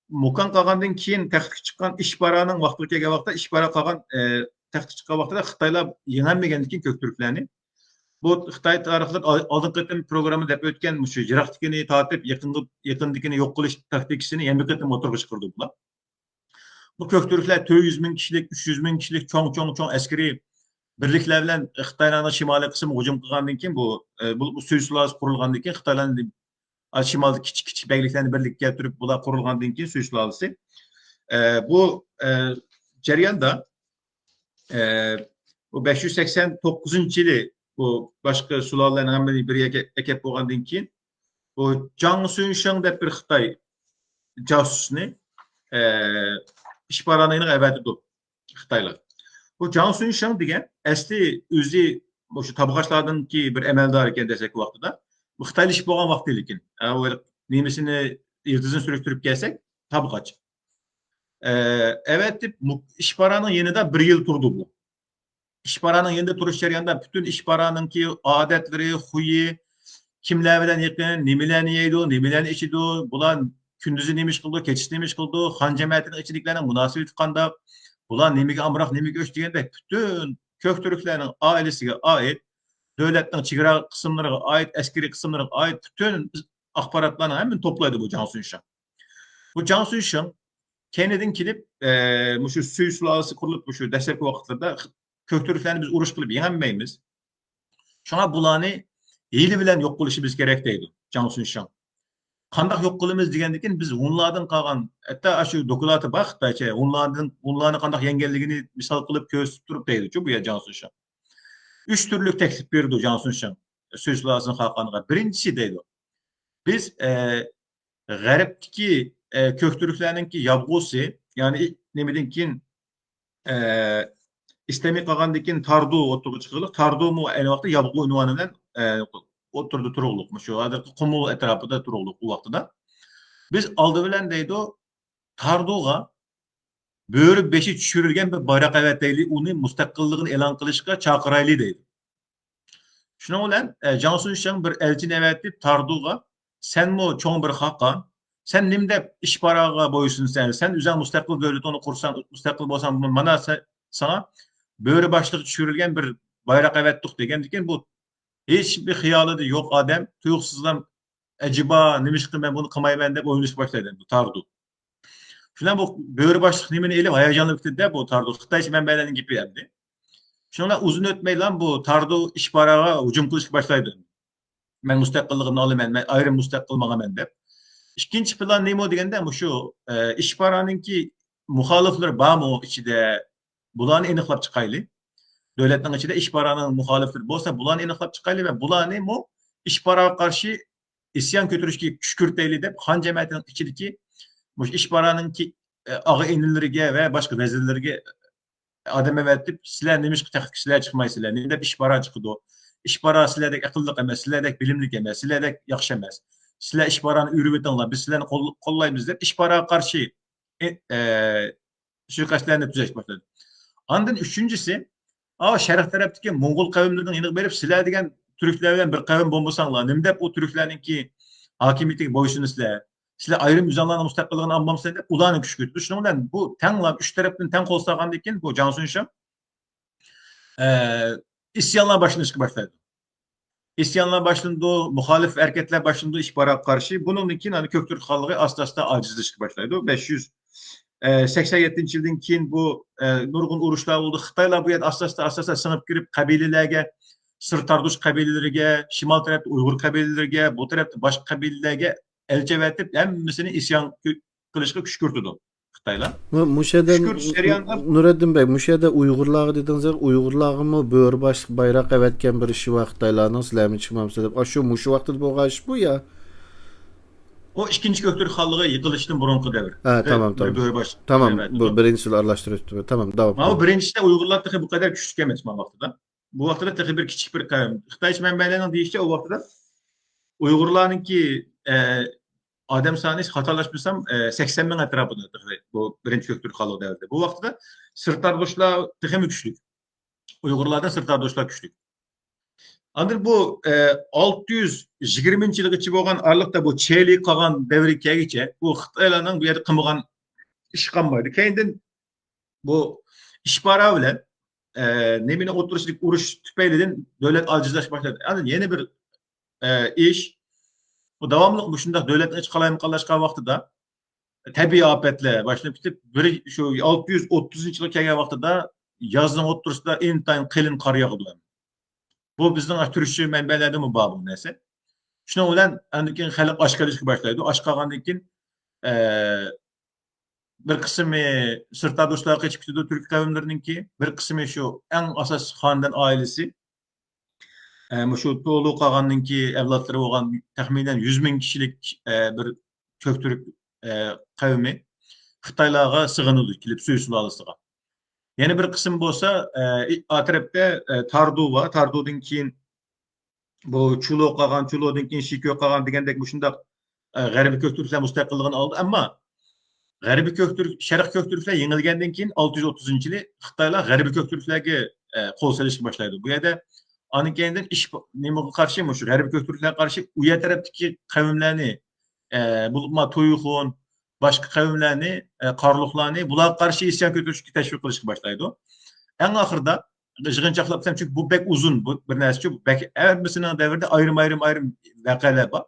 مۇكان قاغاندىن كېيىن تەختكە چىققان ئىشبارانىڭ ۋاقتىغا كەلگەن ۋاقىتتا ئىشبارا قاغان، ئە، تەختكە چىققان ۋاقتىدا خىتايلار يېڭەلمىگەندىن كېيىن كۆك تۈركلەرنى، بۇ خىتاي تارىخىدا ئال-، ئالدىنقى قېتىم پروگرامما دەپ ئۆتكەن مۇشۇ يىراقتىكىنى تارتىپ يېقىنغا، يېقىندىكىنى يوق قىلىش تاكتىكىسىنى يەنە بىر قېتىم ئوتتۇرىغا چىقىرىدۇ بۇلار. بۇ كۆك تۈركلەر تۆت يۈز مىڭ كىشىلىك، ئۈچ يۈز مىڭ كىشىلىك چوڭ، چوڭ، چوڭ ئەسكىرىي بىرلىكلەر بىلەن خىتاينىڭ شىمالىي قىسمىغا ھۇجۇم قىلغاندىن كېيىن، بۇ، ئە، بۇ، بۇ سۈي سۇلالىسى قۇرۇلغاندىن كېيىن خىتايلارنى، ئا، شىمالدا كىچىك، كىچىك بەگلىكلەرنى بىرلىككە كەلتۈرۈپ، بۇلار قۇرۇلغاندىن كېيىن سۈي سۇلالىسى. ئە، بۇ، ئە، جەرياندا، ئە، بۇ بەش يۈز سەكسەن توققۇزىنچى يىلى بۇ باشقا سۇلالىلەرنىڭ ھەممىنى بىر يەرگە ئەكەپ بولغاندىن كېيىن، بۇ جاڭ سۈنشېڭ دەپ بىر خىتاي جاسۇسنى، ئە، ئىشبارانىنى ئەۋەتىدۇ خىتايلار. بۇ جاڭ سۈنشېڭ دېگەن ئەسلى ئۆزى مۇشۇ تابغاچلاردىنكى بىر ئەمەلدار ئىكەن دەسلەپكى ۋاقتىدا. بۇ خىتايلىشىپ بولغان ۋاقتى لېكىن. ئە، ئۇ نېمىسىنى، يىلتىزىنى سۈرۈشتۈرۈپ كەلسەك، تابغاچ. ئە، ئەۋەتىپ، مۇ-، ئىشبارانىڭ يېنىدا بىر يىل تۇردى بۇ. ئىشبارانىڭ يېنىدا تۇرۇش جەريانىدا پۈتۈن ئىشبارانىڭكى ئادەتلىرى، خۇيى، كىملەر بىلەن يېقىن، نېمىلەرنى يەيدۇ، نېمىلەرنى ئىچىدۇ، بۇلار كۈندۈزى نېمە ئىش قىلىدۇ، كېچىسى نېمە ئىش قىلىدۇ، خان جەمەتىنىڭ ئىچىدىكىلەرنىڭ مۇناسىۋىتى قانداق، بۇلار نېمىگە ئامراق، نېمىگە ئۆچ دېگەندەك پۈتۈن كۆك تۈركلەرنىڭ ئائىلىسىگە ئائىت، دۆلەتنىڭ چېگرا قىسىملىرىغا ئائىت، ئەسكىرىي قىسىملىرىغا ئائىت پۈتۈن ئاخباراتلارنىڭ ھەممىنى توپلايدۇ بۇ جاڭ سۈنشېڭ. بۇ جاڭ سۈنشېڭ كەينىدىن كېلىپ، ئە، مۇشۇ سۈي سۇلالىسى قۇرۇلۇپ، مۇشۇ دەسلەپكى ۋاقىتلىرىدا كۆك تۈركلەرنى بىز ئۇرۇش قىلىپ يېڭەلمەيمىز. شۇڭا بۇلارنى ھىيلە بىلەن يوق قىلىشىمىز كېرەك دەيدۇ جاڭ سۈنشېڭ. قانداق يوق قىلىمىز دېگەندىكىن، بىز ھونلاردىن قالغان، ھەتتا ئاشۇ دوكلاتى بار خىتايچە، ھونلاردىن، ھونلارنى قانداق يەڭگەنلىكىنى مىسال قىلىپ كۆرسىتىپ تۇرۇپ دەيدۇچۇ بۇ يەر جاڭ سۈنشېڭ. ئۈچ تۈرلۈك تەكلىپ بېرىدۇ جاڭ سۈنشېڭ سۈي سۇلالىسىنىڭ خاقانىغا. بىرىنچىسى دەيدۇ، بىز، ئە، غەربتىكى، ئە، كۆك تۈركلەرنىڭكى يابغۇسى، يەنى نېمىدىن كېيىن، ئە، ئىستەمى قالغاندىن كېيىن تاردۇ ئوتتۇرىغا چىقىرىلىپ، تاردۇمۇ ئەينى ۋاقىتتا يابغۇ ئۇنۋانى بىلەن، ئە، ئوتتۇرىدا تۇرۇقلۇق، مۇشۇ ھازىرقى قۇمۇل ئەتراپىدا تۇرۇقلۇق ئۇ ۋاقتىدا. بىز ئالدى بىلەن دەيدۇ، تاردۇغا بۆرە بېشى چۈشۈرۈلگەن بىر بايراق ئەۋەتەيلى، ئۇنى مۇستەقىللىقىنى ئېلان قىلىشقا چاقىرايلى دەيدۇ. شۇنىڭ بىلەن، ئە، جاڭ سۈنشېڭ بىر ئەلچىنى ئەۋەتىپ تاردۇغا، سەنمۇ چوڭ بىر خاقان، سەن نېمە دەپ ئىشباراغا بويسۇنىسەن؟ سەن ئۆزۈڭ مۇستەقىل دۆلىتىڭنى قۇرساڭ، مۇستەقىل بولساڭ، مانا سە-، ساڭا بۆرە باشلىقى چۈشۈرۈلگەن بىر بايراق ئەۋەتتۇق دېگەندىكىن، بۇ ھېچ بىر خىيالىدا يوق ئادەم تۇيۇقسىزلا ئەجەبا نېمىشقا مەن بۇنى قىلمايمەن دەپ ئويلىنىشقا باشلايدۇ بۇ تاردۇ. شۇنىڭ بۇ بۆرە باشلىق نېمىنى ئېلىپ ھاياجانلىنىپ كېتىدۇ بۇ تاردۇ. خىتايچە مەنبەلەرنىڭ گېپى ئەمدى. شۇنىڭ بىلەن ئۇزۇن ئۆتمەيلا بۇ تاردۇ ئىشباراغا ھۇجۇم قىلىشقا باشلايدۇ. مەن مۇستەقىللىقىمنى ئالىمەن، مەن ئايرىم مۇستەقىل ماڭىمەن دەپ. ئىككىنچى پىلان نېمە دېگەندە مۇشۇ، ئە، ئىشبارانىڭكى مۇخالىپلىرى بارمۇ ئىچىدە؟ بۇلارنى ئېنىقلاپ چىقايلى. دۆلەتنىڭ ئىچىدە ئىشبارانىڭ مۇخالىپلىرى بولسا، بۇلارنى ئېنىقلاپ چىقايلى ۋە بۇلارنىمۇ ئىشباراغا قارشى ئىسيان كۆتۈرۈشكە كۈشكۈرتەيلى دەپ، خان جەمەتىنىڭ ئىچىدىكى مۇشۇ ئىشپارانىڭكى ئاغا ئىنىلىرىگە ۋە باشقا ۋەزىرلىرىگە ئادەم ئەۋەتىپ، سىلەر نېمىشقا تەختكە سىلەر چىقمايسىلەر؟ نېمە دەپ ئىشپارا چىقىدۇ؟ ئىشپارا سىلەردەك ئەقىللىق ئەمەس، سىلەردەك بىلىملىك ئەمەس، سىلەردەك ياخشى ئەمەس. سىلەر ئىشپارانى ئۆرۈۋېتىڭلار، بىز سىلەرنى قول-، قوللايمىز دەپ ئىشپاراغا قارشى، ئە، ئە، سۇيىقەستلەرنى تۈزەش باشلىدى. ئاندىن ئۈچىنچىسى، ئا، شەرق تەرەپتىكى موڭغۇل قەۋملىرىنىڭ يېنىغا بېرىپ، سىلەر دېگەن تۈركلەر بىلەن بىر قەۋم بولمىساڭلار، نېمە دەپ ئۇ تۈركلەرنىڭكى ھاكىمىيىتىگە بويسۇنىسىلەر؟ سىلەر ئايرىم ئۆزۈڭلارنىڭ مۇستەقىللىقىنى ئالمامسىلەر دەپ ئۇلارنى كۈشكۈرتتى. شۇنىڭ بىلەن بۇ تەڭلا ئۈچ تەرەپتىن تەڭ قول سالغاندىن كېيىن بۇ جاڭ سۈنشىڭ، ئە، ئىسيانلار باشلىنىشقا باشلايدۇ. ئىسيانلار باشلىنىدۇ، مۇخالىپ ھەرىكەتلەر باشلىنىدۇ ئىشپارغا قارشى. بۇنىڭدىن كېيىن ئەنە كۆكتۈرك خانلىقى ئاستا-ئاستا ئاجىزلىشىشكە باشلايدۇ. بەش يۈز سەكسەن يەتتىنچى يىلدىن كېيىن بۇ، ئە، نۇرغۇن ئۇرۇشلار بولدى. خىتايلار بۇ يەردە ئاستا-ئاستا، ئاستا-ئاستا سىڭىپ كىرىپ، قەبىلىلەرگە، سىرتاردوش قەبىلىلىرىگە، شىمال تەرەپتە ئۇيغۇر قەبىلىلىرىگە، بۇ تەرەپتە باشقا قەبىلىلەرگە ئەلچى ئەۋەتىپ، ھەممىسىنى ئىسيان كۆ-، قىلىشقا كۈشكۈرتىدۇ خىتايلار. مۇ-، مۇشۇ يەردە، كۈشكۈرتۈش جەريانىدا نۇرەددىن بەگ، مۇشۇ يەردە ئۇيغۇرلارغا دېدىڭىز، ئۇيغۇرلارغىمۇ بۆرە باشلىق بايراق ئەۋەتكەن بىر ئىشى بار خىتايلارنىڭ، سىلەرمۇ چىقمامسىلەر دەپ. ئاشۇ مۇشۇ ۋاقتىدا بولغان ئىش بۇ يا؟ ئۇ ئىككىنچى كۆكتۈرك خانلىقى يىقىلىشتىن بۇرۇنقى دەۋر. ھە، بىر، تامام، بىر تامام. بۆرە باش تامام، ئەۋەتىدۇ. بۇ بىرىنچىسىنى ئارىلاشتۇرۇۋېتىپتىمەن. تامام، داۋام مانا بۇ قىلىڭ. بىرىنچىسىدە ئۇيغۇرلار تېخى بۇ قەدەر كۈچلۈك ئەمەس مانا ۋاقتىدا. بۇ ۋاقتىدا تېخى بىر كىچىك بىر قەۋم. خىتايچە مەنبەلەرنىڭ دېيىشىچە، ئۇ ۋاقتىدا ئۇيغۇرلارنىڭكى، ئە، ئادەم سانى، خاتالاشمىسام، ئە، سەكسەن مىڭ ئەتراپىدا تېخى بۇ بىرىنچى كۆكتۈرك خانلىقى دەۋرىدە. بۇ ۋاقتىدا سىرتاردوشلار تېخىمۇ كۈچلۈك. ئۇيغۇرلاردىن سىرتاردوشلار كۈچلۈك. ئاندىن بۇ، ئە، ئالتە يۈز يىگىرمىنچى يىلغىچە بولغان ئارىلىقتا بۇ چېلى قاغان دەۋرىگە كەلگۈچە بۇ خىتايلارنىڭ بۇ يەردە قىلمىغان ئىشى قالمايدۇ. كەينىدىن بۇ ئىشپارا بىلەن، ئە، نېمىنى ئوتتۇرىسىدىكى ئۇرۇش تۈپەيلىدىن دۆلەت ئاجىزلاشقا باشلىدى. ئاندىن يەنە بىر، ئە، ئىش، بۇ داۋاملىق مۇشۇنداق دۆلەتنىڭ ئىچى قالايمىقانلاشقان ۋاقتىدا تەبىئىي ئاپەتلەر باشلىنىپ كېتىپ، بىر شۇ ئالتە يۈز ئوتتۇزىنچى يىلغا كەلگەن ۋاقتىدا يازنىڭ ئوتتۇرىسىدا ئىنتايىن قېلىن قار ياغىدۇ. بۇ بىزنىڭ تۈركچە مەنبەلەردىمۇ بار بۇ نەرسە. شۇنىڭ بىلەن ئاندىن كېيىن خەلق ئاچ قېلىشقا باشلايدۇ. ئاچ قالغاندىن كېيىن، ئە، بىر قىسمى سىرتاردوشلارغا قېچىپ كېتىدۇ تۈرك قەۋملىرىنىڭكى، بىر قىسمى شۇ ئەڭ ئاساسىي خانىدان ئائىلىسى، ئە، مۇشۇ تولۇ قاغاننىڭكى ئەۋلادلىرى بولغان تەخمىنەن يۈز مىڭ كىشىلىك، ئە، بىر كۆكتۈرك، ئە، قەۋمى خىتايلارغا سىغىنىدۇ، كېلىپ سۈي سۇلالىسىغا. يەنە بىر قىسىم بولسا، ئە، ئا تەرەپتە، ئە، تاردۇ بار. تاردۇدىن كېيىن بۇ چۇلۇ قاغان، چۇلۇدىن كېيىن شىكۆ قاغان دېگەندەك مۇشۇنداق، ئە، غەربىي كۆكتۈركلەر مۇستەقىللىقىنى ئالدى. ئەمما غەربىي كۆكتۈرك، شەرقىي كۆكتۈركلەر يېڭىلگەندىن كېيىن ئالتە يۈز ئوتتۇزىنچى يىلى خىتايلار غەربىي كۆكتۈركلەرگە، ئە، قول سېلىشقا باشلايدۇ. بۇ يەردە ئاندىن كېيىندىن ئىش نېمىگە قارشى، مۇشۇ غەربىي كۆكتۈركلەرگە قارشى ئۇ يەر تەرەپتىكى قەۋملەرنى، ئە، بولۇپمۇ تويخۇن، باشقا قەۋملەرنى، ئە، قارلۇقلارنى بۇلارغا قارشى ئىسيان كۆتۈرۈشكە تەشۋىق قىلىشقا باشلايدۇ. ئەڭ ئاخىرىدا يىغىنچاقلاپ، چۈنكى بۇ بەك ئۇزۇن، بۇ بىر نەرسىچۇ، بەك ھەممىسىنىڭ دەۋرىدە ئايرىم-ئايرىم-ئايرىم ۋەقەلەر بار.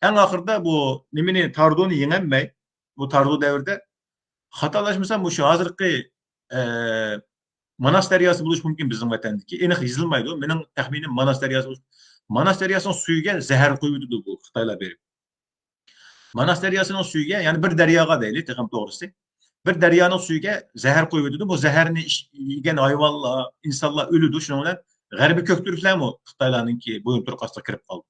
ئەڭ ئاخىرىدا بۇ نېمىنى، تاردۇنى يېڭەلمەي، بۇ تاردۇ دەۋرىدە خاتالاشمىسام، مۇشۇ ھازىرقى، ئە، ماناس دەرياسى بولۇشى مۇمكىن بىزنىڭ ۋەتەندىكى. ئېنىق يېزىلمايدۇ. مېنىڭ تەخمىنىم ماناس دەرياسى بولۇش-، ماناس دەرياسىنىڭ سۈيىگە زەھەر قۇيۇۋېتىدۇ بۇ خىتايلار بېرىپ. ماناس دەرياسىنىڭ سۈيىگە، يەنى بىر دەرياغا دەيلى، تېخىمۇ توغرىسى. بىر دەريانىڭ سۈيىگە زەھەر قۇيۇۋېتىدۇ. بۇ زەھەرنى ئىچ-، يېگەن ھايۋانلار، ئىنسانلار ئۆلىدۇ. شۇنىڭ بىلەن غەربىي كۆكتۈركلەرمۇ خىتايلارنىڭكى بويۇنتۇرۇق ئاستىغا كىرىپ قالدى.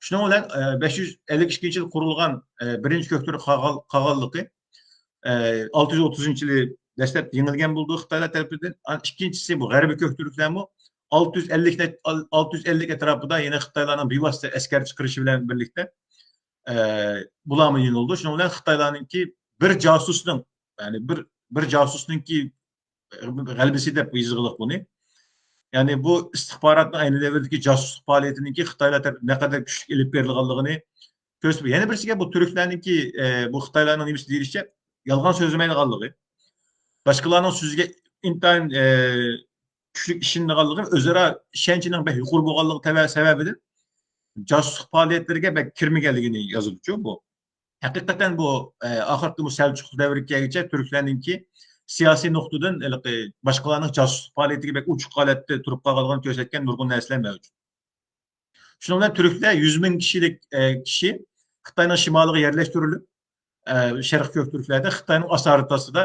شۇنىڭ بىلەن، ئە، بەش يۈز ئەللىك ئىككىنچى يىل قۇرۇلغان، ئە، بىرىنچى كۆكتۈرك قاغان-، قاغانلىقى، ئە، ئالتە يۈز ئوتتۇزىنچى يىلى دەسلەپ يېڭىلگەن بولىدۇ خىتايلار تەرىپىدىن. ئان-، ئىككىنچىسى بۇ غەربىي كۆكتۈركلەرمۇ ئالتە يۈز ئەللىك نەچ-، ئال-، ئالتە يۈز ئەللىك ئەتراپىدا يەنە خىتايلارنىڭ بىۋاسىتە ئەسكەر چىقىرىشى بىلەن بىرلىكتە، ئە، بۇلارمۇ يېڭىلىدۇ. شۇنىڭ بىلەن خىتايلارنىڭكى بىر جاسۇسنىڭ، يەنى بىر، بىر جاسۇسنىڭكى غەلىبىسى دەپ يېزىلغۇلۇق بۇنى. يەنى بۇ ئىستىخباراتنىڭ ئەينى دەۋردىكى جاسۇسلۇق پائالىيىتىنىڭكى خىتايلار تەرىپىدىن نەقەدەر كۈچلۈك ئېلىپ بېرىلغانلىقىنى كۆرسىتىپ، يەنە بىرسىگە بۇ تۈركلەرنىڭكى، ئە، بۇ خىتايلارنىڭ نېمىسى دېيىلىشىچە، يالغان سۆزلىمەيدىغانلىقى، باشقىلارنىڭ سۆزىگە ئىنتايىن، ئە، كۈچلۈك ئىشىنىدىغانلىقى، ئۆزئارا ئىشەنچىنىڭ بەك يۇقىرى بولغانلىقى تەۋە-، سەۋەبىدىن جاسۇسلۇق پائالىيەتلىرىگە بەك كىرمىگەنلىكىنى يازىدۇچۇ بۇ. ھەقىقەتەن بۇ، ئە، ئاخىرقى بۇ سەلچۇقلۇق دەۋرىگە كەلگۈچە تۈركلەرنىڭكى سىياسىي نۇقتىدىن ھېلىقى باشقىلارنىڭ جاسۇسلۇق پائالىيىتىگە بەك ئوچۇق ھالەتتە تۇرۇپ قالغانلىقىنى كۆرسەتكەن نۇرغۇن نەرسىلەر مەۋجۇت. شۇنىڭ بىلەن تۈركلەر يۈز مىڭ كىشىلىك، ئە، كىشى خىتاينىڭ شىمالىغا يەرلەشتۈرۈلۈپ، ئە، شەرقىي كۆك تۈركلەردە خىتاينىڭ ئاسارىتى ئاستىدا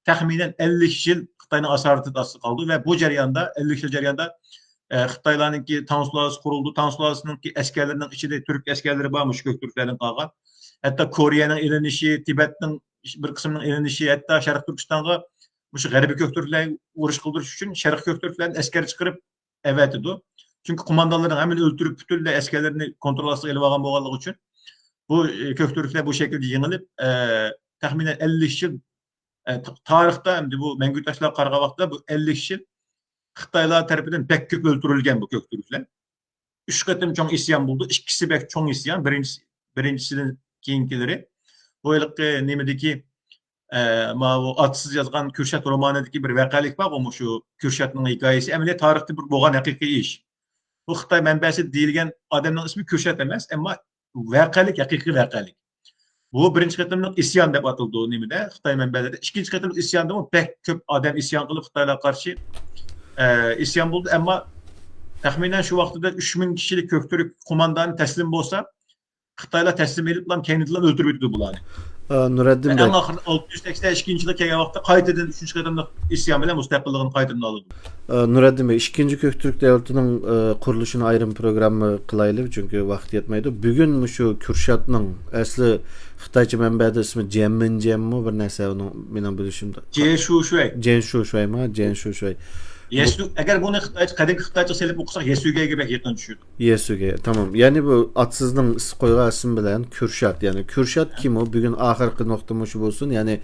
تەخمىنەن ئەللىك يىل خىتاينىڭ ئاسارىتى ئاستىدا قالدى ۋە بۇ جەرياندا، ئەللىك يىل جەرياندا ئە، خىتايلارنىڭكى تاڭ سۇلالىسى قۇرۇلدى. تاڭ سۇلالىسىنىڭكى ئەسكەرلىرىنىڭ ئىچىدە تۈرك ئەسكەرلىرى بار، مۇشۇ كۆك تۈركلەردىن قالغان. ھەتتا كورېيەنىڭ ئېلىنىشى، تىبەتنىڭ بىر قىسمىنىڭ ئېلىنىشى، ھەتتا شەرقىي تۈركىستانغا مۇشۇ غەربىي كۆك تۈركلەرگە ئۇرۇش قىلدۇرۇش ئۈچۈن شەرقىي كۆك تۈركلەردىن ئەسكەر چىقىرىپ ئەۋەتىدۇ. چۈنكى قوماندانلىرىنىڭ ھەممىنى ئۆلتۈرۈپ، پۈتۈنلەي ئەسكەرلىرىنى كونترول ئاستىغا ئېلىپ ئالغان بولغانلىقى ئۈچۈن، بۇ، ئە، كۆك تۈركلەر بۇ شەكىلدە يېڭىلىپ، ئە، تەخمىنەن ئەللىك يىل، ئە، تا-، تارىختا ئەمدى بۇ مەڭگۈ تاشلارغا قارىغان ۋاقىتتا بۇ ئەللىك يىل خىتايلار تەرىپىدىن بەك كۆپ ئۆلتۈرۈلگەن بۇ كۆك تۈركلەر. ئۈچ قېتىم چوڭ ئىسيان بولدى. ئىككىسى بەك چوڭ ئىسيان، بىرىنچىسى، بىرىنچىسىدىن كېيىنكىلىرى. بۇ ھېلىقى نېمىدىكى، ئە، ماۋۇ ئاتىسىز يازغان كۈرشات رومانىدىكى بىر ۋەقەلىك بارغۇ، مۇشۇ كۈرشاتنىڭ ھېكايىسى ئەمەلىيەت تارىختا بىر بولغان ھەقىقىي ئىش. بۇ خىتاي مەنبەسى دېيىلگەن ئادەمنىڭ ئىسمى كۈرشات ئەمەس، ئەمما ۋەقەلىك، ھەقىقىي ۋەقەلىك. بۇ بىرىنچى قېتىملىق ئىسيان دەپ ئاتىلىدۇ نېمىدە، خىتاي مەنبەلىرىدە. ئىككىنچى قېتىملىق ئىسياندىمۇ بەك كۆپ ئادەم ئىسيان قىلىپ، خىتايلارغا قارشى، ئە، ئىسيان بولدى. ئەمما تەخمىنەن شۇ ۋاقتىدا ئۈچ مىڭ كىشىلىك كۆك تۈرك قوماندانى تەسلىم بولسا، خىتايلار تەسلىم ئېلىپلا كەينىدىن ئۆلتۈرۈپ يېتىدۇ بۇلارنى. ئە، نۇرەددىن ۋە بەگ. ئەڭ ئاخىرىدا ئالتە يۈز سەكسەن ئىككىنچى يىلى كەلگەن ۋاقىتتا قايتىدىن ئۈچىنچى قېتىملىق ئىسيان بىلەن مۇستەقىللىقىنى قايتىدىن ئالىدۇ. ئە، نۇرەددىن بەگ، ئىككىنچى كۆك تۈرك دۆلىتىنىڭ، ئە، قۇرۇلۇشىنى ئايرىم پروگرامما قىلايلى، چۈنكى ۋاقىت يەتمەيدۇ. بۈگۈن مۇشۇ كۈرشاتنىڭ ئەسلى خىتايچە مەنبەدە ئىسمى جيەنمىنجيەنمۇ بىر نەرسە ئۇنىڭ، مېنىڭ بىلىشىمدە. جيەنشۇشۈەي. جيەنشۇشۇەيما؟ جيەنشۇشۇەي. يەسۈ-، ئەگەر بۇنى خىتايچە، قەدىمكى خىتايچە سېلىپ ئوقۇساق، يەسۈگەيگە بەك يېقىن چۈشىدۇ. يەسۈگەي، تامام. يەنى بۇ ئاتىسىزنىڭ ئىس-، قويغان ئىسمى بىلەن كۈرشات. يەنى كۈرشات كىم ئۇ؟ بۈگۈن ئاخىرقى نۇقتىمۇ شۇ بولسۇن. يەنى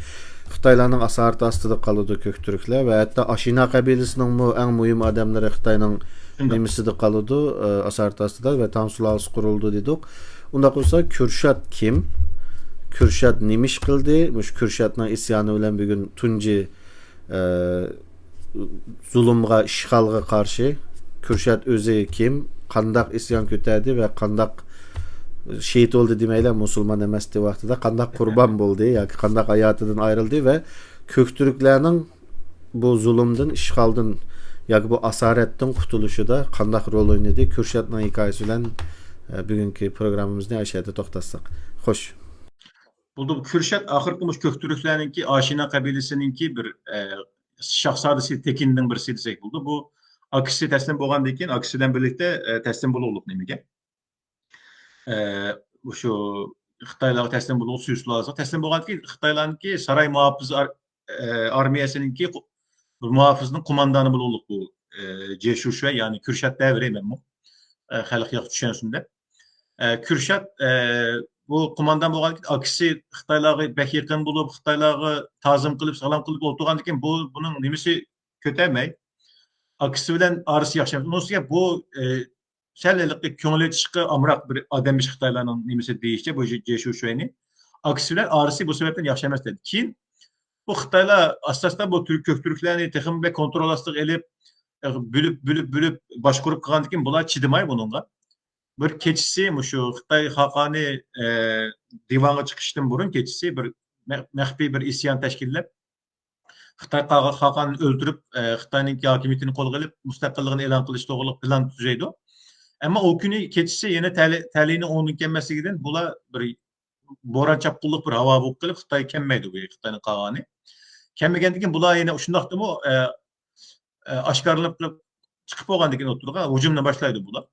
خىتايلارنىڭ ئاسارىتى ئاستىدا قالىدۇ كۆك تۈركلەر ۋە ھەتتا ئاشىنا قەبىلىسىنىڭمۇ ئەڭ مۇھىم ئادەملىرى خىتاينىڭ شۇنداق. نېمىسىدە قالىدۇ، ئە، ئاسارىتى ئاستىدا ۋە تاڭ سۇلالىسى قۇرۇلدى دېدۇق. ئۇنداق بولسا كۈرشات كىم؟ كۈرشات نېمە ئىش قىلدى؟ مۇشۇ كۈرشاتنىڭ ئىسيانى بىلەن بۈگۈن تۇنجى ئە، زۇلۇمغا، ئىشغالغا قارشى كۈرشات ئۆزى كىم، قانداق ئىسيان كۆتەردى ۋە قانداق شېھىت بولدى دېمەيلى، مۇسۇلمان ئەمەستى ۋاقتىدا، قانداق قۇربان بولدى ياكى قانداق ھاياتىدىن ئايرىلدى ۋە كۆك تۈركلەرنىڭ بۇ زۇلۇمدىن، ئىشغالدىن ياكى بۇ ئاسارەتتىن قۇتۇلۇشىدا قانداق رول ئوينىدى؟ كۈرشاتنىڭ ھېكايىسى بىلەن، ئە، بۈگۈنكى پروگراممىمىزنى ئاشۇ يەردە توختاتساق. خوش. بولدى، بۇ كۈرشات ئاخىرقى مۇشۇ كۆك تۈركلەرنىڭكى ئاشىنا قەبىلىسىنىڭكى بىر، ئە، شاھزادىسى، تېكىنىنىڭ بىرسى دېسەك بولىدۇ. بۇ ئاكىسى تەسلىم بولغاندىن كېيىن، ئاكىسى بىلەن بىرلىكتە، ئە، تەسلىم بولغۇلۇق نېمىگە؟ ئە، مۇشۇ خىتايلارغا تەسلىم بولغۇلۇق، سۈي سۇلالىسىغا تەسلىم بولغاندىن كېيىن، خىتايلارنىڭكى ساراي مۇھاپىزە ئار-، ئە، ئارمىيەسىنىڭكى قو-، مۇھاپىزنىڭ قوماندانى بولغۇلۇق بۇ، ئە، جيەنشۇشۈەي، يەنى كۈرشات دەۋېرەي مەنمۇ، ئە، خەلق ياخشى چۈشەنسۇن دەپ. ئە، كۈرشات، ئە، بۇ قوماندان بولغاندىن كېيىن ئاكىسى خىتايلارغا بەك يېقىن بولۇپ، خىتايلارغا تازىم قىلىپ، سالام قىلىپ ئولتۇرغاندىن كېيىن بۇ، بۇنىڭ نېمىسى كۆتەرمەي، ئاكىسى بىلەن ئارىسى ياخشى ئەمەس. ئۇنىڭ ئۈستىگە بۇ، ئە، سەل ھېلىقى كۆڭۈل ئېچىشقا ئامراق بىر ئادەممىش خىتايلارنىڭ نېمىسى دېيىشىچە، بۇ جيەنشۇشۈەينى. ئاكىسى بىلەن ئارىسى بۇ سەۋەبتىن ياخشى ئەمەس دېدى. كېيىن بۇ خىتايلار ئاستا-ئاستا بۇ تۈرك، كۆك تۈركلەرنى تېخىمۇ بەك كونترول ئاستىغا ئېلىپ، ئە، بۆلۈپ، بۆلۈپ، بۆلۈپ باشقۇرۇپ قىلغاندىن كېيىن بۇلار چىدىماي بۇنىڭغا. بىر كېچىسى مۇشۇ خىتاي خاقانى، ئە، دىۋانغا چىقىشتىن بۇرۇن كېچىسى بىر مە-، مەخپىي بىر ئىسيان تەشكىللەپ، خىتاي قاغا-، خاقانىنى ئۆلتۈرۈپ، ئە، خىتاينىڭكى ھاكىمىيىتىنى قولغا ئېلىپ، مۇستەقىللىقىنى ئېلان قىلىش توغرىلىق پىلان تۈزەيدۇ. ئەمما ئۇ كۈنى كېچىسى يەنە تەلە-، تەلىيىنىڭ ئوڭدىن كەلمەسلىكىدىن بۇلار بىر بوران چاپقۇنلۇق بىر ھاۋا بولۇپ قېلىپ، خىتاي كەلمەيدۇ، بۇ خىتاينىڭ قاغانى. كەلمىگەندىن كېيىن بۇلار يەنە شۇنداقتىمۇ، ئە، ئە، ئاشكارىلىنىپ چىقىپ بولغاندىن كېيىن ئوتتۇرىغا ھۇجۇمنى باشلايدۇ بۇلار.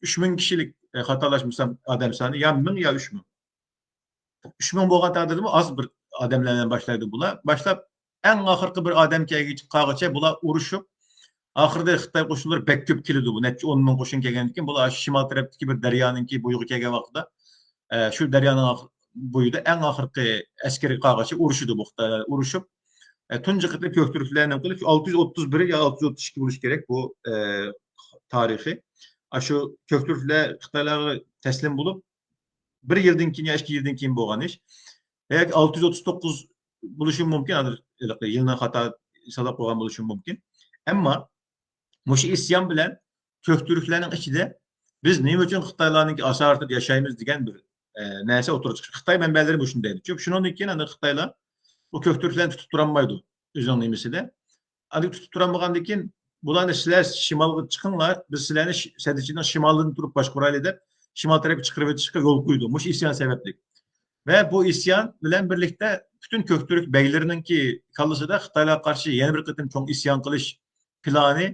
ئۈچ مىڭ كىشىلىك، ئە، خاتالاشمىسام ئادەم سانى، يا مىڭ يا ئۈچ مىڭ. ئۈچ مىڭ بولغان تەقدىردىمۇ ئاز بىر ئادەملەر بىلەن باشلايدۇ بۇلار. باشلاپ، ئەڭ ئاخىرقى بىر ئادەم كەلگۈچە، قالغۇچە بۇلار ئۇرۇشۇپ، ئاخىرىدا خىتاي قوشۇنلىرى بەك كۆپ كېلىدۇ. بۇ نەچچە ئون مىڭ قوشۇن كەلگەندىن كېيىن، بۇلار شىمال تەرەپتىكى بىر دەريانىڭكى بويىغا كەلگەن ۋاقتىدا، ئە، شۇ دەريانىڭ ئاخ-، بويىدا ئەڭ ئاخىرقى ئەسكىرىي قالغۇچە ئۇرۇشىدۇ بۇ خىتايلار. ئۇرۇشۇپ، ئە، تۇنجى قېتىم كۆك تۈركلەرنى قىلىپ، شۇ ئالتە يۈز ئوتتۇز بىر يا ئالتە يۈز ئوتتۇز ئىككى بولۇشى كېرەك بۇ، ئە، تارىخى. ئاشۇ كۆك تۈركلەر خىتايلارغا تەسلىم بولۇپ، بىر يىلدىن كېيىن يا ئىككى يىلدىن كېيىن بولغان ئىش. ياكى ئالتە يۈز ئوتتۇز توققۇز بولۇشى مۇمكىن، ھازىر ھېلىقى يىلنى خاتا ساناپ قويغان بولۇشۇم مۇمكىن. ئەمما مۇشۇ ئىسيان بىلەن كۆك تۈركلەرنىڭ ئىچىدە بىز نېمە ئۈچۈن خىتايلارنىڭكى ئاسارىتىدە ياشايمىز دېگەن بىر، ئە، نەرسە ئوتتۇرىغا چىقتى. خىتاي مەنبەلىرى مۇشۇنى دەيدۇ. چۈنكى شۇنىڭدىن كېيىن ئاندىن خىتايلار بۇ كۆك تۈركلەرنى تۇتۇپ تۇرالمايدۇ ئۆزىنىڭ نېمىسىدە. ئاندىن تۇتۇپ تۇرالمىغاندىن كېيىن، بۇلارنى سىلەر شىمالغا چىقىڭلار، بىز سىلەرنى ش-، سەددىچىنىڭ شىمالىدىن تۇرۇپ باشقۇرايلى دەپ، شىمال تەرەپكە چىقىرىۋېتىشكە يول قويىدۇ. مۇشۇ ئىسيان سەۋەبلىك. ۋە بۇ ئىسيان بىلەن بىرلىكتە پۈتۈن كۆك تۈرك بەگلىرىنىڭكى كاللىسىدا خىتايلارغا قارشى يەنە بىر قېتىم چوڭ ئىسيان قىلىش پىلانى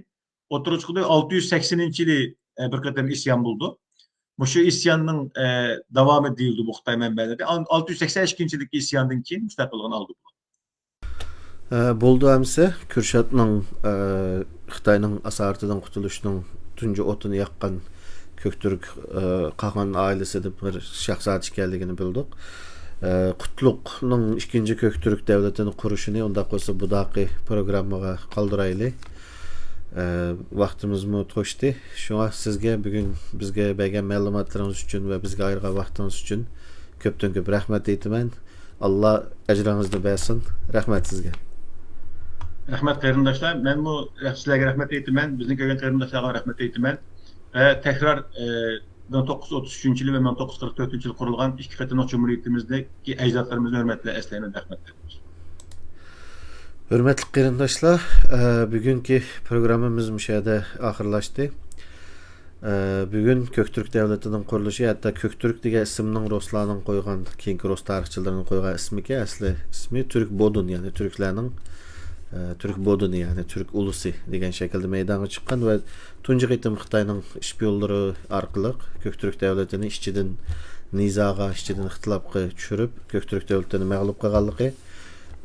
ئوتتۇرىغا چىقىدۇ. ئالتە يۈز سەكسىنىنچى يىلى، ئە، بىر قېتىم ئىسيان بولىدۇ. مۇشۇ ئىسياننىڭ، ئە، داۋامى دېيىلىدۇ بۇ خىتاي مەنبەلىرىدە. ئان-، ئالتە يۈز سەكسەن ئىككىنچى يىلدىكى ئىسياندىن كېيىن مۇشۇنداق قىلغان ئالدى بۇلار. ئە، بولدى ئەمسە، كۈرشاتنىڭ، ئە، خىتاينىڭ ئاسارىتىدىن قۇتۇلۇشنىڭ تۇنجى ئوتىنى ياققان كۆكتۈرك، ئە، قاغان ئائىلىسىدە بىر شاھزادە ئىكەنلىكىنى بىلدۇق. ئە، قۇتلۇقنىڭ ئىككىنچى كۆكتۈرك دەۋلىتىنى قۇرۇشىنى ئۇنداق بولسا بۇداقى پروگراممىغا قالدۇرايلى. ئە، ۋاقتىمىزمۇ توشتى. شۇڭا سىزگە بۈگۈن بىزگە بەرگەن مەلۇماتلىرىڭىز ئۈچۈن ۋە بىزگە ئايرىغان ۋاقتىڭىز ئۈچۈن كۆپتىن كۆپ رەھمەت ئېيتىمەن. ئاللا ئەجرىڭىزنى بەرسۇن. رەھمەت سىزگە. رەھمەت قېرىنداشلار. مەنمۇ رەھ-، سىلەرگە رەھمەت ئېيتىمەن. بىزنى كۆرگەن قېرىنداشلارغا رەھمەت ئېيتىمەن. ۋە تەكرار، ئە، مىڭ توققۇز يۈز ئوتتۇز ئۈچىنچى يىلى ۋە مىڭ توققۇز يۈز قىرىق تۆتىنچى يىلى قۇرۇلغان ئىككى قېتىملىق جۇمھۇرىيىتىمىزدىكى ئەجدادلىرىمىزنى ھۆرمەت بىلەن ئەسلەيمەن. رەھمەت. ھۆرمەتلىك قېرىنداشلار، ئە، بۈگۈنكى پروگراممىمىز مۇشۇ يەردە ئاخىرلاشتى. ئە، بۈگۈن كۆكتۈرك دەۋلىتىنىڭ قۇرۇلۇشى، ھەتتا كۆكتۈرك دېگەن ئىسىمنىڭ رۇسلارنىڭ قويغان، كېيىنكى رۇس تارىخچىلىرىنىڭ قويغان ئىسمىكەن، ئەسلى ئىسمى تۈرك بودۇن، يەنى تۈركلەرنىڭ، ئە، تۈرك بودۇنى، يەنى تۈرك ئۇلۇسى دېگەن شەكىلدە مەيدانغا چىققان ۋە تۇنجى قېتىم خىتاينىڭ ئىشپىيونلىرى ئارقىلىق كۆكتۈرك دەۋلىتىنى ئىچىدىن نىزاغا، ئىچىدىن ئىختىلاپقا چۈشۈرۈپ، كۆكتۈرك دەۋلىتىنى مەغلۇپ قىلغانلىقى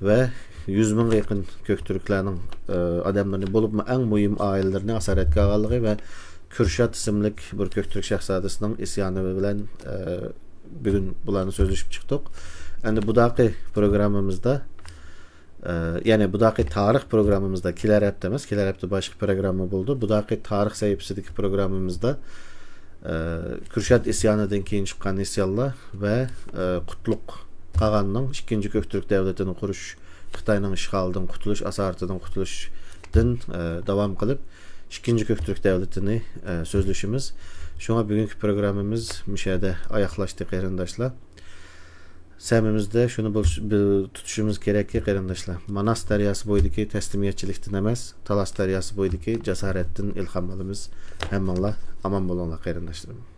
ۋە يۈز مىڭغا يېقىن كۆكتۈركلەرنىڭ، ئە، ئادەملىرىنى، بولۇپمۇ ئەڭ مۇھىم ئائىلىلىرىنى ئاسارەتكە ئالغانلىقى ۋە كۈرشات ئىسىملىك بىر كۆكتۈرك شاھزادىسىنىڭ ئىسيانى بىلەن، ئە، بۈگۈن بۇلارنى سۆزلىشىپ چىقتۇق. ئەمدى بۇداقى پروگراممىمىزدا، ئە، يەنى بۇداقى تارىخ پروگراممىمىزدا، كېلەر ھەپتە ئەمەس، كېلەر ھەپتە باشقا پروگرامما بولىدۇ. بۇداقى تارىخ سەھىپىسىدىكى پروگراممىمىزدا، ئە، كۈرشات ئىسيانىدىن كېيىن چىققان ئىسيانلار ۋە، ئە، قۇتلۇق قاغاننىڭ ئىككىنچى كۆكتۈرك دەۋلىتىنى قۇرۇش، خىتاينىڭ ئىشغالىدىن قۇتۇلۇش، ئاسارىتىدىن قۇتۇلۇشتىن، ئە، داۋام قىلىپ، ئىككىنچى كۆكتۈرك دەۋلىتىنى، ئە، سۆزلىشىمىز. شۇڭا بۈگۈنكى پروگراممىمىز مۇشۇ يەردە ئاياغلاشتى، قېرىنداشلار. سەمىمىزدە شۇنى بىل-، بىل-، تۇتۇشىمىز كېرەككى، قېرىنداشلار، ماناس دەرياسى بويىدىكى تەسلىمىيەتچىلىكتىن ئەمەس، تالاس دەرياسى بويىدىكى جاسارەتتىن ئىلھام ئالىمىز. ھەممىڭلار ئامان بولۇڭلار، قېرىنداشلىرىم.